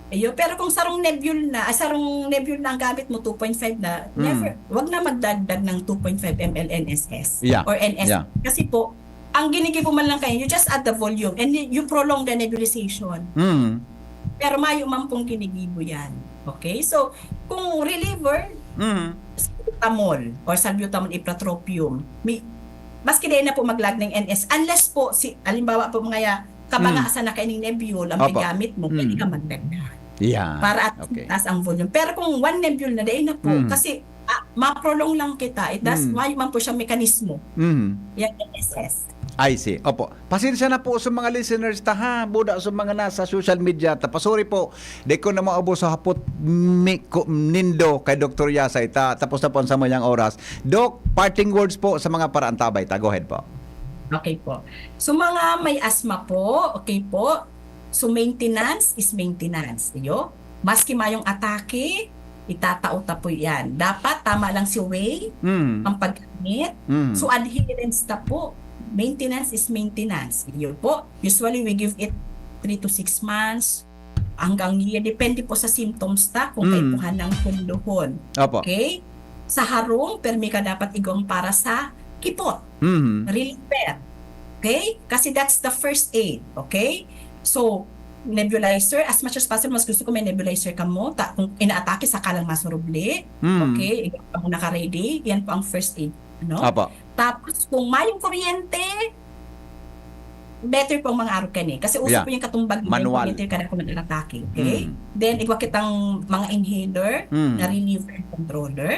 Iyo, pero kung sarong nebule na, ah, sarong nebule na ang gamit mo, two point five na, Mm. never, wag na magdagdag ng two point five M L N S S Yeah. or N S. Yeah. Kasi po, ang ginigibo man lang kayo, you just add the volume and you, you prolong the nebulization. Mm. Pero mayo man pong ginigibo yan. Okay? So, kung reliever, Mm. salbutamol or salbutamol ipratropium, may, maski dahil na po maglag ng N S, unless po, si, alimbawa po mga ya, kabangasa na kaining nebule ang Opo. paggamit mo, pwede Mm. ka magdagdag. Yeah. Para at Okay. taas ang volume. Pero kung one nebule na, dahil na po, Mm. kasi ah, ma-prolong lang kita. It does, Mm. mayo man po siyang mekanismo. Mm. Yan, N S S. I see. Opo. Pasensya na po sa mga listeners ta ha. Buda sa mga nasa social media ta. Pasuri po. Di ko na maubos sa hapot mi, ko, nindo kay Doktor Yasay ta. Tapos na po ang samayang oras. Doc, parting words po sa mga paraantabay ta. Go ahead po. Okay po. So mga may asthma po, okay po. So maintenance is maintenance. Iyo. Maski mayong atake, itatao ta po yan. Dapat tama lang si way, Mm. ang paggamit. Mm. So adherence ta po. Maintenance is maintenance. Iyo po. Usually we give it three to six months, hanggang year. Depende po sa symptoms ta kung Mm. kaipuhan ng punduhon. Opo. Okay? Sa harong, permi ka dapat igwang para sa kipot. Mm. Reliever. Okay? Kasi that's the first aid. Okay? So, nebulizer, as much as possible, mas gusto ko may nebulizer ka mo. Ta, kung inaatake, saka lang masurubli. Mm. Okay? Igwang ka mo naka-ready. Yan po ang first aid. No? Opo. Tapos, kung mayong kuryente, better po ang mga arog kani. Kasi uso Yeah. po yung katumbag, Manual. Kuryente ka na kung nag-atake. Okay? Mm. Then, igwa kitang mga inhaler Mm. na reliever and controller.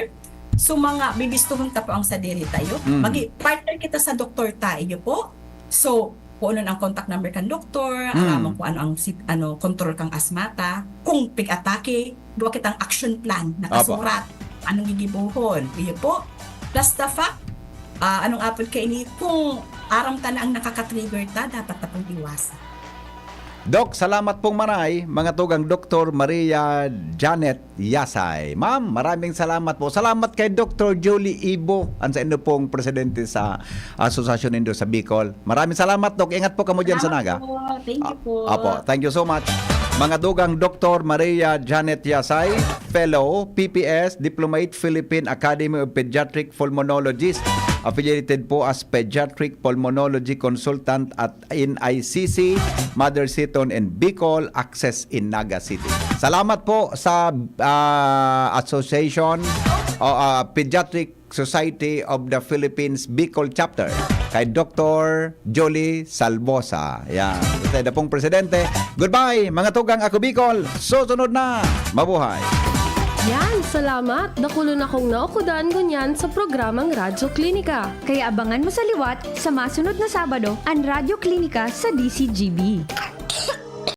So, mga bibistuhon ta po ang sadiri tayo. Mm. Magi-partner kita sa doktor tayo po. So, kung ano ang contact number kang doktor, Mm. alam mo kung ano ang sit-, ano, control kang asmata, kung pig-atake, duwa kitang action plan na Apo. kasurat, anong gigibohon. Iyo po. Plus the fact, ah, anong apod kaini, kung aram ta na ang nakaka-trigger ta, dapat ta pong iwasan. Doc, salamat pong maray, mga tugang Doktor Maria Janet Yasay. Ma'am, maraming salamat po. Salamat kay Doktor Julie Ibo, ang sa indo pong presidente sa Asosasyon Indo sa Bicol. Maraming salamat, Doc. Ingat po kamo dyan sa Salamat Naga. po. Thank you po. Opo, thank you so much. Mga dugang Doktor Maria Janet Yasay, Fellow, P P S, Diplomate, Philippine Academy of Pediatric Pulmonologist, affiliated po as Pediatric Pulmonology Consultant at N I C C, Mother Seton in Bicol, Access in Naga City. Salamat po sa, ah, Association o, ah, Pediatric Society of the Philippines Bicol Chapter. kay Doktor Jolie Salvosa. Yan. Sa dapong presidente. Goodbye, mga tugang Ako Bicol. Susunod na. Mabuhay. Yan, salamat. Dakulon akong naukudan ngunyan sa programang Radyo Klinika. Kaya abangan mo sa liwat sa masunod na Sabado an Radyo Klinika sa D C G B.